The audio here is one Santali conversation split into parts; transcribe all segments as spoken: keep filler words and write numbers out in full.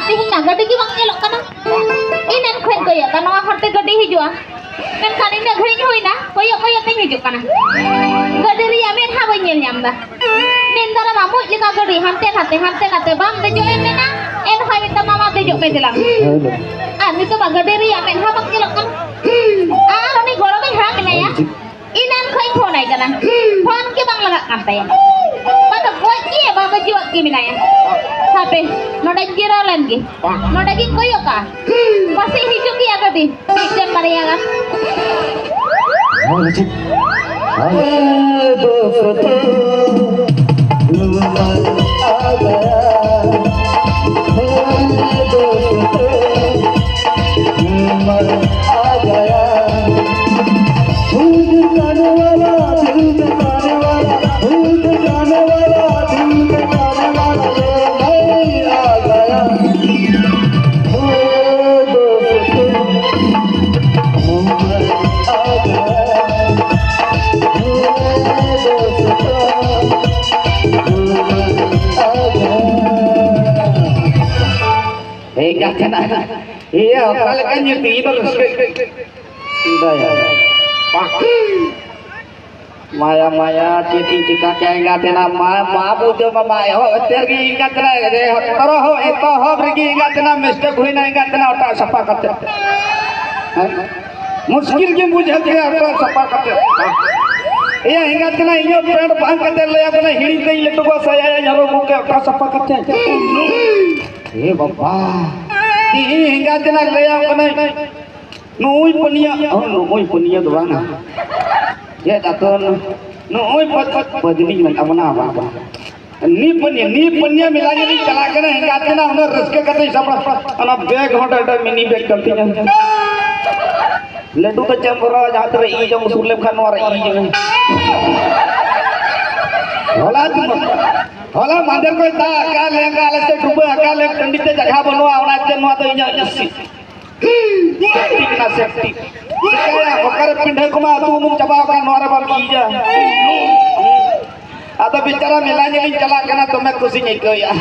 ᱛᱮᱦᱮᱧ ᱢᱟ ᱜᱟᱹᱰᱤ ᱜᱮ ᱵᱟᱝ ᱧᱮᱞᱚᱜ ᱠᱟᱱᱟ᱾ ᱮᱱᱟᱱ ᱠᱷᱚᱱ ᱠᱚᱭᱚᱜ ᱠᱟᱱᱟ, ᱱᱚᱣᱟ ᱦᱚᱨ ᱛᱮ ᱜᱟᱹᱰᱤ ᱦᱤᱡᱩᱜᱼᱟ, ᱢᱮᱱᱠᱷᱟᱱ ᱤᱱᱟᱹᱜ ᱜᱷᱟᱹᱲᱤᱡ ᱦᱩᱭᱱᱟ, ᱠᱚᱭᱚᱜ ᱠᱚᱭᱚᱜ ᱛᱮᱧ ᱦᱤᱡᱩᱜ ᱠᱟᱱᱟ, ᱜᱟᱹᱰᱤ ᱨᱮᱭᱟᱜ ᱢᱮᱫ ᱦᱚᱸ ᱵᱟᱹᱧ ᱧᱮᱞ ᱧᱟᱢ ᱮᱫᱟ᱾ ᱢᱮᱱ ᱫᱟᱨᱟᱢᱟ ᱢᱩᱡ ᱞᱮᱠᱟ ᱜᱟᱹᱰᱤ ᱦᱟᱱᱛᱮ ᱱᱟᱛᱮ, ᱦᱟᱱᱛᱮ ᱱᱟᱛᱮ, ᱵᱟᱢ ᱫᱮᱡᱚᱜ ᱮᱢ ᱢᱮᱱᱟ, ᱮᱱᱦᱚᱸᱭ ᱢᱮᱛᱟᱢᱟ, "ᱢᱟ ᱫᱮᱡᱚᱜ ᱢᱮ ᱫᱮᱞᱟ᱾" ᱟᱨ ᱱᱤᱛᱚᱜ ᱢᱟ ᱜᱟᱹᱰᱤ ᱨᱮᱭᱟᱜ ᱢᱮᱫ ᱦᱚᱸ ᱵᱟᱝ ᱧᱮᱞᱚᱜ ᱠᱟᱱᱟ᱾ ᱟᱨ ᱩᱱᱤ ᱜᱚᱲᱚᱢᱤᱧ ᱦᱟᱲᱟᱢ ᱢᱮᱱᱟᱭᱟ, ᱮᱱᱟᱱ ᱠᱷᱚᱱ ᱤᱧ ᱯᱷᱳᱱ ᱟᱭ ᱠᱟᱱᱟ, ᱯᱷᱳᱱ ᱜᱮ ᱵᱟᱝ ᱞᱟᱜᱟᱜ ᱠᱟᱱ ᱛᱟᱭᱟ᱾ ᱵᱟᱝ ᱫᱚ ᱜᱚᱡ ᱜᱮ, ᱵᱟᱝ ᱫᱚ ᱡᱤᱣᱮᱫ ᱜᱮ ᱢᱮᱱᱟᱭᱟ᱾ ᱦᱟᱯᱮ, ᱱᱚᱰᱮᱧ ᱡᱤᱨᱟᱹᱣ ᱞᱮᱱ ᱜᱮ, ᱱᱚᱰᱮ ᱜᱤᱧ ᱠᱚᱭᱚᱜᱟ, ᱯᱟᱥᱮᱡ ᱦᱤᱡᱩᱜ ᱜᱮᱭᱟ ᱜᱟᱹᱰᱤ ᱢᱤᱫᱴᱮᱱ ᱵᱟᱨᱭᱟ ᱜᱟᱱ᱾ ᱦᱮᱸ, ᱪᱮᱫ? ᱦᱮᱸ, ᱫᱳᱥᱛᱳ, ᱩᱢᱟᱨ ᱟ ᱜᱟᱭᱟ। हे दोस्तों, उमर आ गया। दिल धड़काने वाला, दिल धड़काने वाला, दिल धड़काने वाला, दिल धड़काने वाला ये मैं आ गया। हे दोस्तों, उमर आ गया। हे दोस्तों, उमर आ गया। ᱦᱮᱡ ᱠᱟᱛᱮ ᱱᱟ, ᱤᱭᱟᱹ, ᱚᱠᱟ ᱞᱮᱠᱟ ᱧᱩᱛᱩᱢ ᱤᱧ ᱫᱚ ᱨᱟᱹᱥᱠᱟᱹ᱾ ᱫᱟᱭᱟ᱾ ᱢᱟᱭᱟ, ᱢᱟᱭᱟ, ᱪᱮᱫ ᱤᱧ ᱪᱤᱠᱟ ᱠᱮᱭᱟ ᱮᱸᱜᱟᱛᱮᱱᱟ? ᱢᱟ, ᱢᱟ ᱵᱩᱡᱷᱟᱹᱣ ᱢᱟ, ᱢᱟ ᱮᱦᱚᱵ ᱩᱛᱟᱹᱨ ᱜᱮ ᱮᱸᱜᱟᱛᱮᱱᱟ, ᱨᱮ ᱦᱚᱛᱚᱨ ᱦᱚᱸ ᱮᱛᱚᱦᱚᱵ ᱨᱮᱜᱮ ᱮᱸᱜᱟᱛᱮᱱᱟ mistake ᱦᱩᱭᱱᱟ ᱮᱸᱜᱟᱛᱮᱱᱟ ᱚᱴᱟᱜ ᱥᱟᱯᱷᱟ ᱠᱟᱛᱮ᱾ ᱦᱮᱸ? ᱢᱩᱥᱠᱤᱞ ᱜᱮᱢ ᱵᱩᱡᱷᱟᱹᱣ ᱠᱮᱭᱟ ᱚᱴᱟᱜ ᱥᱟᱯᱷᱟ ᱠᱟᱛᱮ᱾ ᱮᱭᱟ ᱮᱸᱜᱟᱛᱮᱱᱟ, ᱤᱧᱟᱹᱜ pant ᱵᱟᱝ ᱠᱟᱛᱮ ᱞᱟᱹᱭᱟ ᱠᱟᱱᱟ, ᱦᱤᱲᱤᱧ ᱛᱮᱧ ᱞᱟᱹᱴᱩ ᱜᱚ ᱥᱟᱭᱟᱭᱟᱧ ᱦᱚᱨᱚᱜ ᱟᱹᱜᱩ ᱠᱮᱫ ᱚᱴᱟᱜ ᱥᱟᱯᱷᱟ ᱠᱟᱛᱮ᱾ ᱮ ᱵᱟᱵᱟ, ᱛᱤᱦᱤᱧ ᱮᱸᱜᱟᱛᱮᱱᱟ ᱞᱟᱹᱭᱟᱢ ᱠᱟᱱᱟᱹᱧ, ᱱᱩᱭ ᱯᱟᱹᱱᱤᱭᱟ, ᱱᱩᱭ ᱯᱟᱹᱱᱤᱭᱟ ᱫᱚ ᱵᱟᱝᱟ᱾ ᱪᱮᱫ ᱟᱛᱚ ᱱᱩᱭ ᱯᱟᱹᱱᱤᱭᱟ ᱢᱮᱱᱟᱜ ᱵᱚᱱᱟ ᱵᱟᱝ᱾ ᱱᱤ ᱯᱟᱹᱱᱤᱭᱟ, ᱱᱤ ᱯᱟᱹᱱᱤᱭᱟ ᱢᱮᱞᱟ ᱧᱮᱞᱤᱧ ᱪᱟᱞᱟᱜ ᱠᱟᱱᱟ, ᱮᱸᱜᱟᱛᱮᱱᱟ ᱩᱱᱟᱹᱜ ᱨᱟᱹᱥᱠᱟᱹ ᱠᱟᱛᱮᱧ ᱥᱟᱯᱲᱟᱣ, ᱚᱱᱟ bag ᱦᱚᱸ ᱰᱟᱰᱟ mini bag ᱠᱟᱱ ᱛᱤᱧᱟ᱾ ᱞᱟᱹᱰᱩ ᱫᱚ ᱪᱮᱫ ᱮᱢ ᱵᱷᱚᱨᱟᱣᱟ, ᱡᱟᱦᱟᱸ ᱛᱤᱱᱟᱹᱜ ᱤᱡ ᱮᱢ ᱥᱩᱨ ᱞᱮᱱᱠᱷᱟᱱ ᱱᱚᱣᱟ ᱨᱮ ᱤᱡ ᱮᱢ᱾ ᱦᱚᱞᱟ ᱫᱤᱱ, ᱦᱚᱞᱟ ᱢᱟᱫᱷᱮᱨ ᱠᱷᱚᱱ ᱫᱟᱜ ᱟᱠᱟᱫ ᱞᱮ, ᱟᱞᱮ ᱥᱮᱫ ᱰᱩᱵᱟᱹ ᱟᱠᱟᱫ ᱞᱮ, ᱴᱟᱺᱰᱤ ᱛᱮ ᱡᱟᱭᱜᱟ ᱵᱟᱹᱱᱩᱜᱼᱟ, ᱚᱱᱟᱛᱮ ᱱᱚᱣᱟ ᱫᱚ ᱤᱧᱟᱹᱜ ᱤᱥᱤ᱾ Safety ᱠᱟᱱᱟ, safety᱾ ᱪᱤᱠᱟᱹᱭᱟ, ᱚᱠᱟᱨᱮ ᱯᱤᱸᱰᱷᱟᱹ ᱠᱚᱢᱟ ᱟᱹᱛᱩ ᱩᱢᱩᱞ ᱪᱟᱵᱟ ᱟᱠᱟᱱ, ᱱᱚᱣᱟ ᱨᱮ ᱵᱟᱢ ᱤᱡᱟ᱾ ᱟᱫᱚ ᱵᱮᱪᱟᱨᱟ ᱢᱮᱞᱟ ᱧᱮᱞᱤᱧ ᱪᱟᱞᱟᱜ ᱠᱟᱱᱟ, ᱫᱚᱢᱮ ᱠᱩᱥᱤᱧ ᱟᱹᱭᱠᱟᱹᱣᱮᱫᱼᱟ᱾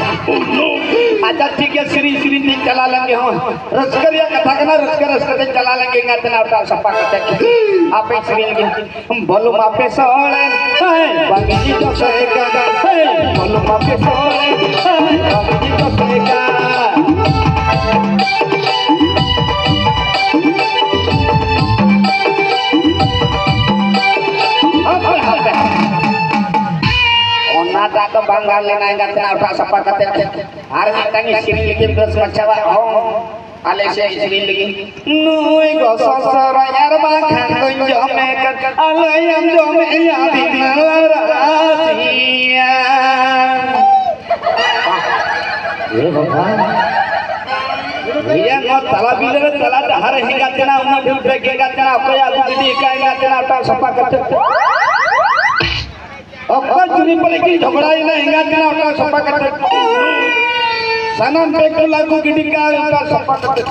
ᱟᱪᱪᱷᱟ, ᱴᱷᱤᱠ ᱜᱮᱭᱟ, ᱥᱮᱨᱮᱧ, ᱥᱮᱨᱮᱧ ᱪᱟᱞᱟᱣ ᱞᱮᱱ ᱜᱮ ᱦᱚᱸ᱾ ᱨᱟᱹᱥᱠᱟᱹ ᱨᱮᱭᱟᱜ ᱠᱟᱛᱷᱟ ᱠᱟᱱᱟ, ᱨᱟᱹᱥᱠᱟᱹ ᱨᱟᱹᱥᱠᱟᱹ ᱛᱮ ᱪᱟᱞᱟᱣ ᱞᱮᱱ ᱜᱮ ᱮᱸᱜᱟᱛ ᱛᱮᱱᱟᱜ ᱚᱴᱟᱜ ᱥᱟᱯᱷᱟ ᱠᱟᱛᱮ᱾ ᱟᱯᱮ ᱥᱮᱨᱮᱧ ᱞᱟᱹᱜᱤᱫ ᱵᱚᱞᱚ ᱢᱟᱯᱮ ᱥᱚᱲᱮ, ᱦᱮᱸ, ᱵᱟᱝᱜᱤ ᱫᱚᱥᱮ ᱠᱟᱱᱟ, ᱦᱮᱸ, ᱵᱚᱞᱚ ᱢᱟᱯᱮ ᱥᱚᱲᱮ, ᱦᱮᱸ, ᱵᱟᱝᱜᱤ ᱫᱚᱥᱮ ᱠᱟᱱᱟ᱾ ᱦᱟᱯᱮ, ᱦᱟᱯᱮ᱾ ᱚᱱᱟᱴᱟᱜ ᱫᱚ ᱵᱟᱝ ᱜᱟᱱ ᱞᱮᱱᱟ ᱮᱸᱜᱟᱛ ᱛᱮᱱᱟᱜ ᱚᱴᱟᱜ ᱥᱟᱯᱷᱟ ᱠᱟᱛᱮ᱾ ᱟᱨ ᱢᱤᱫᱴᱟᱝ ᱤᱧ ᱥᱮᱨᱮᱧ ᱞᱟᱹᱜᱤᱫ ᱵᱮᱥ ᱢᱟᱪᱷᱟᱣᱟᱜ ᱦᱚᱸ᱾ ᱟᱞᱮ ᱥᱮᱫ ᱤᱧ ᱥᱮᱨᱮᱧ ᱞᱟᱹᱜᱤᱫ᱾ ᱱᱩᱭ ᱜᱚ ᱥᱚᱥᱚᱨ ᱟᱨ ᱵᱟᱝᱠᱷᱟᱱ ᱫᱚᱧ ᱡᱚᱢᱮ ᱠᱟᱱ, ᱟᱞᱚᱭᱟᱢ ᱡᱚᱢᱮᱭᱟ ᱵᱤᱱᱟᱹ ᱨᱟᱥᱤᱭᱟ᱾ ᱮ ᱵᱟᱵᱟ, ᱱᱤᱭᱟᱹ ᱱᱚᱣᱟ ᱛᱟᱞᱟ ᱵᱤᱞᱟᱹ ᱨᱮ ᱛᱟᱞᱟ ᱰᱟᱦᱟᱨ ᱨᱮ ᱦᱮᱸᱜᱟᱜ ᱠᱟᱱᱟ, ᱩᱱᱟᱹᱜ ᱰᱷᱮᱨ ᱵᱮᱜᱽ ᱦᱮᱸᱜᱟᱜ ᱠᱟᱱᱟ, ᱚᱠᱚᱭᱟᱜ ᱟᱹᱜᱩ ᱜᱤᱰᱤ ᱟᱠᱟᱫ ᱦᱮᱸᱜᱟᱜ ᱠᱟᱱᱟ, ᱚᱴᱟᱜ ᱥᱟᱯᱷᱟ ᱠᱟᱛᱮ᱾ ᱚᱠᱚᱭ ᱪᱩᱨᱤ ᱯᱟᱹᱲᱤ ᱠᱤᱱ ᱡᱷᱚᱜᱽᱲᱟᱭᱮᱱᱟ ᱮᱸᱜᱟᱛ ᱠᱟᱱᱟ ᱚᱴᱟᱜ ᱥᱟᱯᱷᱟ ᱠᱟᱛᱮ᱾ ᱥᱟᱱᱟᱢ ᱯᱮ ᱠᱚ ᱞᱟᱹᱜᱩ ᱜᱤᱰᱤ ᱠᱟᱜ ᱚᱴᱟᱜ ᱥᱟᱯᱷᱟ ᱠᱟᱛᱮ᱾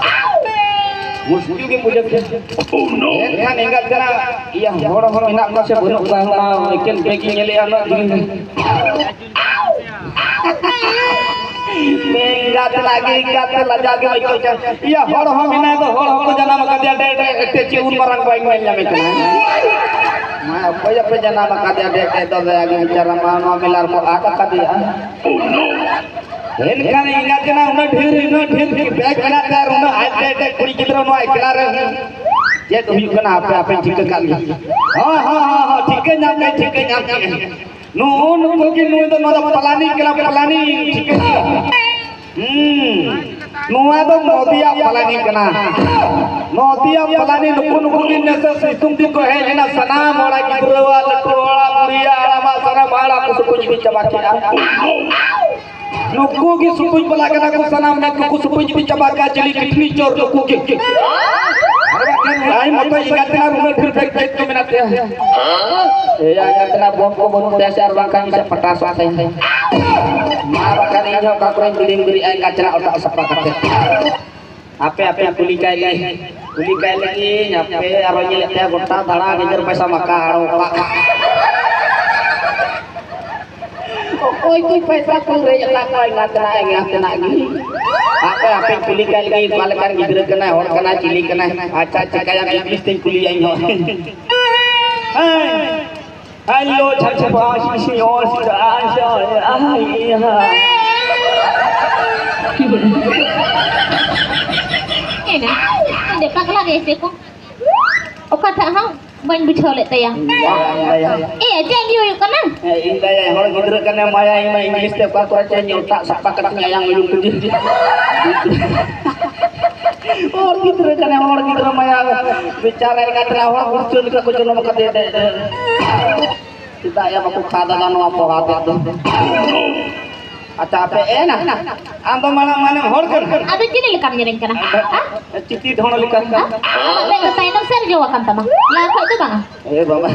ᱢᱩᱥᱠᱤᱞ ᱜᱮ ᱵᱩᱡᱷᱟᱹᱜ ᱠᱟᱱᱟ᱾ ᱮᱱᱠᱷᱟᱱ ᱮᱸᱜᱟᱛ ᱠᱟᱱᱟ, ᱤᱭᱟᱹ ᱦᱚᱲ ᱦᱚᱸ ᱢᱮᱱᱟᱜ ᱠᱚᱣᱟ ᱥᱮ ᱵᱟᱹᱱᱩᱜ ᱠᱚᱣᱟ, ᱚᱱᱟ ᱮᱠᱮᱱ ᱯᱮ ᱜᱤᱧ ᱧᱮᱞᱮᱜᱼᱟ ᱩᱱᱟᱹᱜ ᱫᱤᱱ᱾ ᱮᱸᱜᱟᱛ ᱞᱟᱹᱜᱤᱫ ᱮᱸᱜᱟᱛ ᱞᱟᱡᱟᱣ ᱜᱮ ᱟᱹᱭᱠᱟᱹᱜ ᱠᱟᱱ᱾ ᱤᱭᱟᱹ ᱦᱚᱲ ᱦᱚᱸ ᱢᱮᱱᱟᱭ ᱫᱚ, ᱦᱚᱲ ᱦᱚᱸᱠᱚ ᱡᱟᱱᱟᱢ ᱟᱠᱟᱫᱮᱭᱟ ᱰᱮ, ᱰᱮ, ᱮᱱᱛᱮ ᱪᱮᱫ ᱩᱱ ᱢᱟᱨᱟᱝ ᱵᱟᱭ ᱧᱮᱞ ᱧᱟᱢᱮ ᱠᱟᱱᱟ᱾ ᱢᱟ ᱚᱠᱚᱭ ᱟᱯᱮ ᱡᱟᱱᱟᱢ ᱟᱠᱟᱫᱮᱭᱟ ᱰᱮ, ᱰᱮ ᱫᱚ ᱫᱟᱭᱟ ᱜᱮ ᱵᱤᱪᱟᱨᱟ ᱢᱟ ᱱᱚᱣᱟ ᱢᱮᱞᱟ ᱨᱮᱠᱚ ᱟᱫ ᱟᱠᱟᱫᱮᱭᱟ᱾ ᱮᱱᱠᱷᱟᱱ ᱮᱸᱜᱟᱛ ᱠᱟᱱᱟ ᱩᱱᱟᱹᱜ ᱰᱷᱮᱨ, ᱩᱱᱟᱹᱜ ᱰᱷᱮᱨ ᱵᱮᱜᱽ ᱢᱮᱱᱟᱜ ᱛᱟᱭᱟ ᱟᱨ ᱩᱱᱟᱹᱜ ᱟᱡ ᱰᱮ, ᱰᱮ ᱠᱩᱲᱤ ᱜᱤᱫᱽᱨᱟᱹ ᱱᱚᱣᱟ ᱮᱠᱞᱟ ᱨᱮ ᱪᱮᱫ ᱦᱩᱭᱩᱜ ᱠᱟᱱᱟ ᱟᱯᱮ, ᱟᱯᱮ ᱴᱷᱤᱠᱟᱹ ᱠᱟᱜ ᱜᱮ᱾ ᱦᱚᱸ, ᱦᱚᱸ, ᱦᱚᱸ, ᱦᱚᱸ, ᱴᱷᱤᱠᱟᱹ ᱧᱟᱢ ᱠᱮᱫ, ᱴᱷᱤᱠᱟᱹ ᱧᱟᱢ ᱠᱮᱫ᱾ ᱱᱩᱜᱼᱩ ᱱᱩᱠᱩ ᱜᱮ, ᱱᱩᱭ ᱫᱚ, ᱱᱚᱣᱟ ᱫᱚ ᱯᱞᱟᱱᱤᱝ ᱠᱟᱱᱟ, ᱯᱞᱟᱱᱤᱝ, ᱴᱷᱤᱠ ᱟᱪᱷᱮ? ᱦᱩᱸ, ᱱᱚᱣᱟ ᱫᱚ ᱢᱳᱫᱤᱭᱟᱜ ᱯᱞᱟᱱᱤᱝ ᱠᱟᱱᱟ᱾ ᱢᱳᱫᱤᱭᱟᱜ ᱯᱞᱟᱱᱤᱝ, ᱱᱩᱠᱩ, ᱱᱩᱠᱩ ᱜᱮ ᱱᱮᱥᱮ ᱥᱤᱛᱩᱝ ᱫᱤᱱ ᱠᱚ ᱦᱮᱡ ᱞᱮᱱᱟ, ᱥᱟᱱᱟᱢ ᱦᱚᱲᱟᱜ ᱜᱤᱫᱽᱨᱟᱹᱣᱟᱜ, ᱞᱟᱹᱴᱩ ᱦᱚᱲᱟᱜ, ᱵᱩᱲᱦᱤᱭᱟᱜ, ᱦᱟᱲᱟᱢᱟᱜ, ᱥᱟᱱᱟᱢ ᱦᱚᱲᱟᱜ ᱠᱚ ᱥᱩᱠᱩᱡ ᱤᱫᱤ ᱪᱟᱵᱟ ᱠᱮᱫᱼᱟ᱾ ᱱᱩᱠᱩ ᱜᱮ ᱥᱩᱠᱩᱡ ᱵᱟᱞᱟ ᱠᱟᱱᱟ ᱠᱚ, ᱥᱟᱱᱟᱢ ᱢᱮᱫ ᱠᱚᱠᱚ ᱥᱩᱠᱩᱡ ᱤᱫᱤ ᱪᱟᱵᱟ ᱠᱟᱜᱼᱟ, ᱪᱤᱞᱤ ᱠᱤᱰᱱᱤ ᱪᱳᱨ ᱱᱩᱠᱩ ᱜᱮ᱾ ᱟᱨ ᱵᱟᱠᱷᱟᱱ ᱟᱭ ᱢᱚᱛᱚ ᱮᱸᱜᱟᱛ ᱛᱮᱱᱟᱜ ᱩᱱᱟᱹᱜ ᱰᱷᱮᱨ ᱵᱮᱜᱽ ᱵᱮᱜᱽ ᱠᱚ ᱢᱮᱱᱟᱜ ᱛᱟᱭᱟ᱾ ᱮᱭᱟ, ᱮᱸᱜᱟᱛ ᱛᱮᱱᱟᱜ ᱵᱚᱢ ᱠᱚ ᱵᱟᱹᱱᱩᱜ ᱛᱟᱭᱟ ᱥᱮ ᱟᱨ ᱵᱟᱝᱠᱷᱟᱱ ᱤᱧ ᱥᱮᱫ ᱯᱟᱴᱟᱥᱚᱜ ᱛᱟᱭᱟ᱾ ᱢᱟ ᱵᱟᱠᱷᱟᱱ ᱤᱧ ᱦᱚᱸ ᱚᱠᱟ ᱠᱚᱨᱮᱧ ᱵᱤᱞᱤᱢ ᱵᱤᱨᱤᱜᱼᱟ ᱮᱸᱜᱟᱛ ᱛᱮᱱᱟᱜ ᱚᱴᱟᱜ ᱥᱟᱯᱷᱟ ᱠᱟᱛᱮ᱾ ᱟᱯᱮ, ᱟᱯᱮ ᱠᱩᱞᱤ ᱠᱟᱭ ᱞᱮ, ᱠᱩᱞᱤ ᱠᱟᱭ ᱞᱮᱜᱤᱧ, ᱟᱯᱮ ᱟᱨᱚ ᱧᱮᱞᱮᱫ ᱯᱮᱭᱟ ᱜᱚᱴᱟ ᱫᱟᱬᱟ ᱜᱮᱡᱮᱨ ᱯᱚᱭᱥᱟ ᱢᱟᱠᱟ ᱟᱲᱚ ᱠᱟᱜ᱾ ᱚᱠᱚᱭ ᱠᱚ ᱯᱚᱭᱥᱟ ᱠᱚ ᱨᱮᱡ ᱟᱠᱟᱫ ᱠᱚᱣᱟ ᱮᱸᱜᱟᱛ ᱛᱮᱱᱟᱜ, ᱮᱸᱜᱟᱛ ᱛᱮᱱᱟᱜ ᱜᱮ᱾ ᱟᱯᱮ ᱦᱟᱯᱮᱧ ᱠᱩᱞᱤ ᱠᱟᱭ ᱞᱮᱜᱮ, ᱚᱠᱟ ᱞᱮᱠᱟᱱ ᱜᱤᱫᱽᱨᱟᱹ ᱠᱟᱱᱟᱭ, ᱦᱚᱲ ᱠᱟᱱᱟᱭ, ᱪᱤᱞᱤ ᱠᱟᱱᱟᱭ? ᱟᱪᱪᱷᱟ, ᱪᱮᱠᱟᱭᱟ, ᱤᱝᱞᱤᱥ ᱛᱤᱧ ᱠᱩᱞᱤᱭᱟ ᱤᱧ ᱦᱚᱸ᱾ ᱦᱮᱸ᱾ Hello, ᱪᱷᱟᱪᱷᱟ ᱯᱟᱥ, ᱢᱤᱥᱤ ᱚᱥ, ᱪᱟ, ᱪᱟ, ᱟᱭ, ᱦᱟ᱾ ᱮᱱᱟ, ᱚᱸᱰᱮ ᱯᱟᱜᱽᱞᱟ ᱜᱮ ᱥᱮ ᱠᱚ᱾ ᱚᱠᱟᱴᱟᱜ ᱦᱚᱸ ᱵᱟᱹᱧ ᱵᱩᱡᱷᱟᱹᱣ ᱞᱮᱫ ᱛᱟᱭᱟ᱾ ᱵᱟᱝ, ᱵᱟᱝ, ᱵᱟᱝ᱾ ᱮ, ᱪᱮᱫ ᱤᱧ ᱦᱩᱭᱩᱜ ᱠᱟᱱᱟ? ᱮ, ᱤᱧ ᱞᱟᱹᱭᱟ, ᱦᱚᱲ ᱜᱤᱫᱽᱨᱟᱹ ᱠᱟᱱᱟᱭ, ᱢᱟᱭᱟ, ᱤᱧ ᱢᱟ ᱤᱝᱞᱤᱥ ᱛᱮ ᱚᱠᱟ ᱠᱚᱨᱮ ᱪᱚᱧ ᱚᱴᱟᱜ ᱥᱟᱯᱷᱟ ᱠᱟᱛᱮᱧ ᱟᱭᱟᱝ ᱩᱭᱩᱝ ᱠᱮᱫᱮ᱾ ᱦᱚᱲ ᱜᱤᱫᱽᱨᱟᱹ ᱠᱟᱱᱟᱭ, ᱦᱚᱲ ᱜᱤᱫᱽᱨᱟᱹ ᱢᱟᱭᱟ, ᱵᱮᱪᱟᱨᱟ ᱮᱸᱜᱟᱛ ᱨᱮ ᱦᱚᱲ ᱦᱩᱲᱪᱟᱹ ᱞᱮᱠᱟ ᱠᱚ ᱡᱚᱱᱚᱢ ᱠᱟᱫᱮᱭᱟ᱾ ᱪᱮᱫᱟᱜ ᱭᱟ ᱵᱟᱠᱚ ᱠᱷᱟᱫᱟ ᱱᱚᱣᱟ ᱯᱚᱦᱟ ᱛᱮᱫ ᱫᱚ? ᱟᱪᱪᱷᱟ, ᱟᱯᱮ ᱮᱱᱟ᱾ ᱟᱢ ᱫᱚ ᱢᱟᱲᱟᱝ ᱢᱟᱱᱮ ᱦᱚᱲ ᱠᱟᱱᱟ᱾ ᱟᱫᱚ ᱪᱤᱞᱤ ᱞᱮᱠᱟᱢ ᱧᱮᱞᱮᱧ ᱠᱟᱱᱟ? ᱦᱮᱸ? ᱪᱤᱛᱤ ᱰᱷᱚᱸᱰ ᱞᱮᱠᱟ᱾ ᱦᱮᱸ? ᱟᱞᱮ ᱫᱚ ᱛᱟᱭᱱᱚᱢ ᱥᱮᱫ ᱨᱮᱜᱮ ᱟᱠᱟᱱ ᱛᱟᱢᱟ᱾ ᱞᱟᱦᱟ ᱠᱷᱚᱡ ᱫᱚ ᱵᱟᱝᱟ᱾ ᱮ ᱵᱟᱵᱟ᱾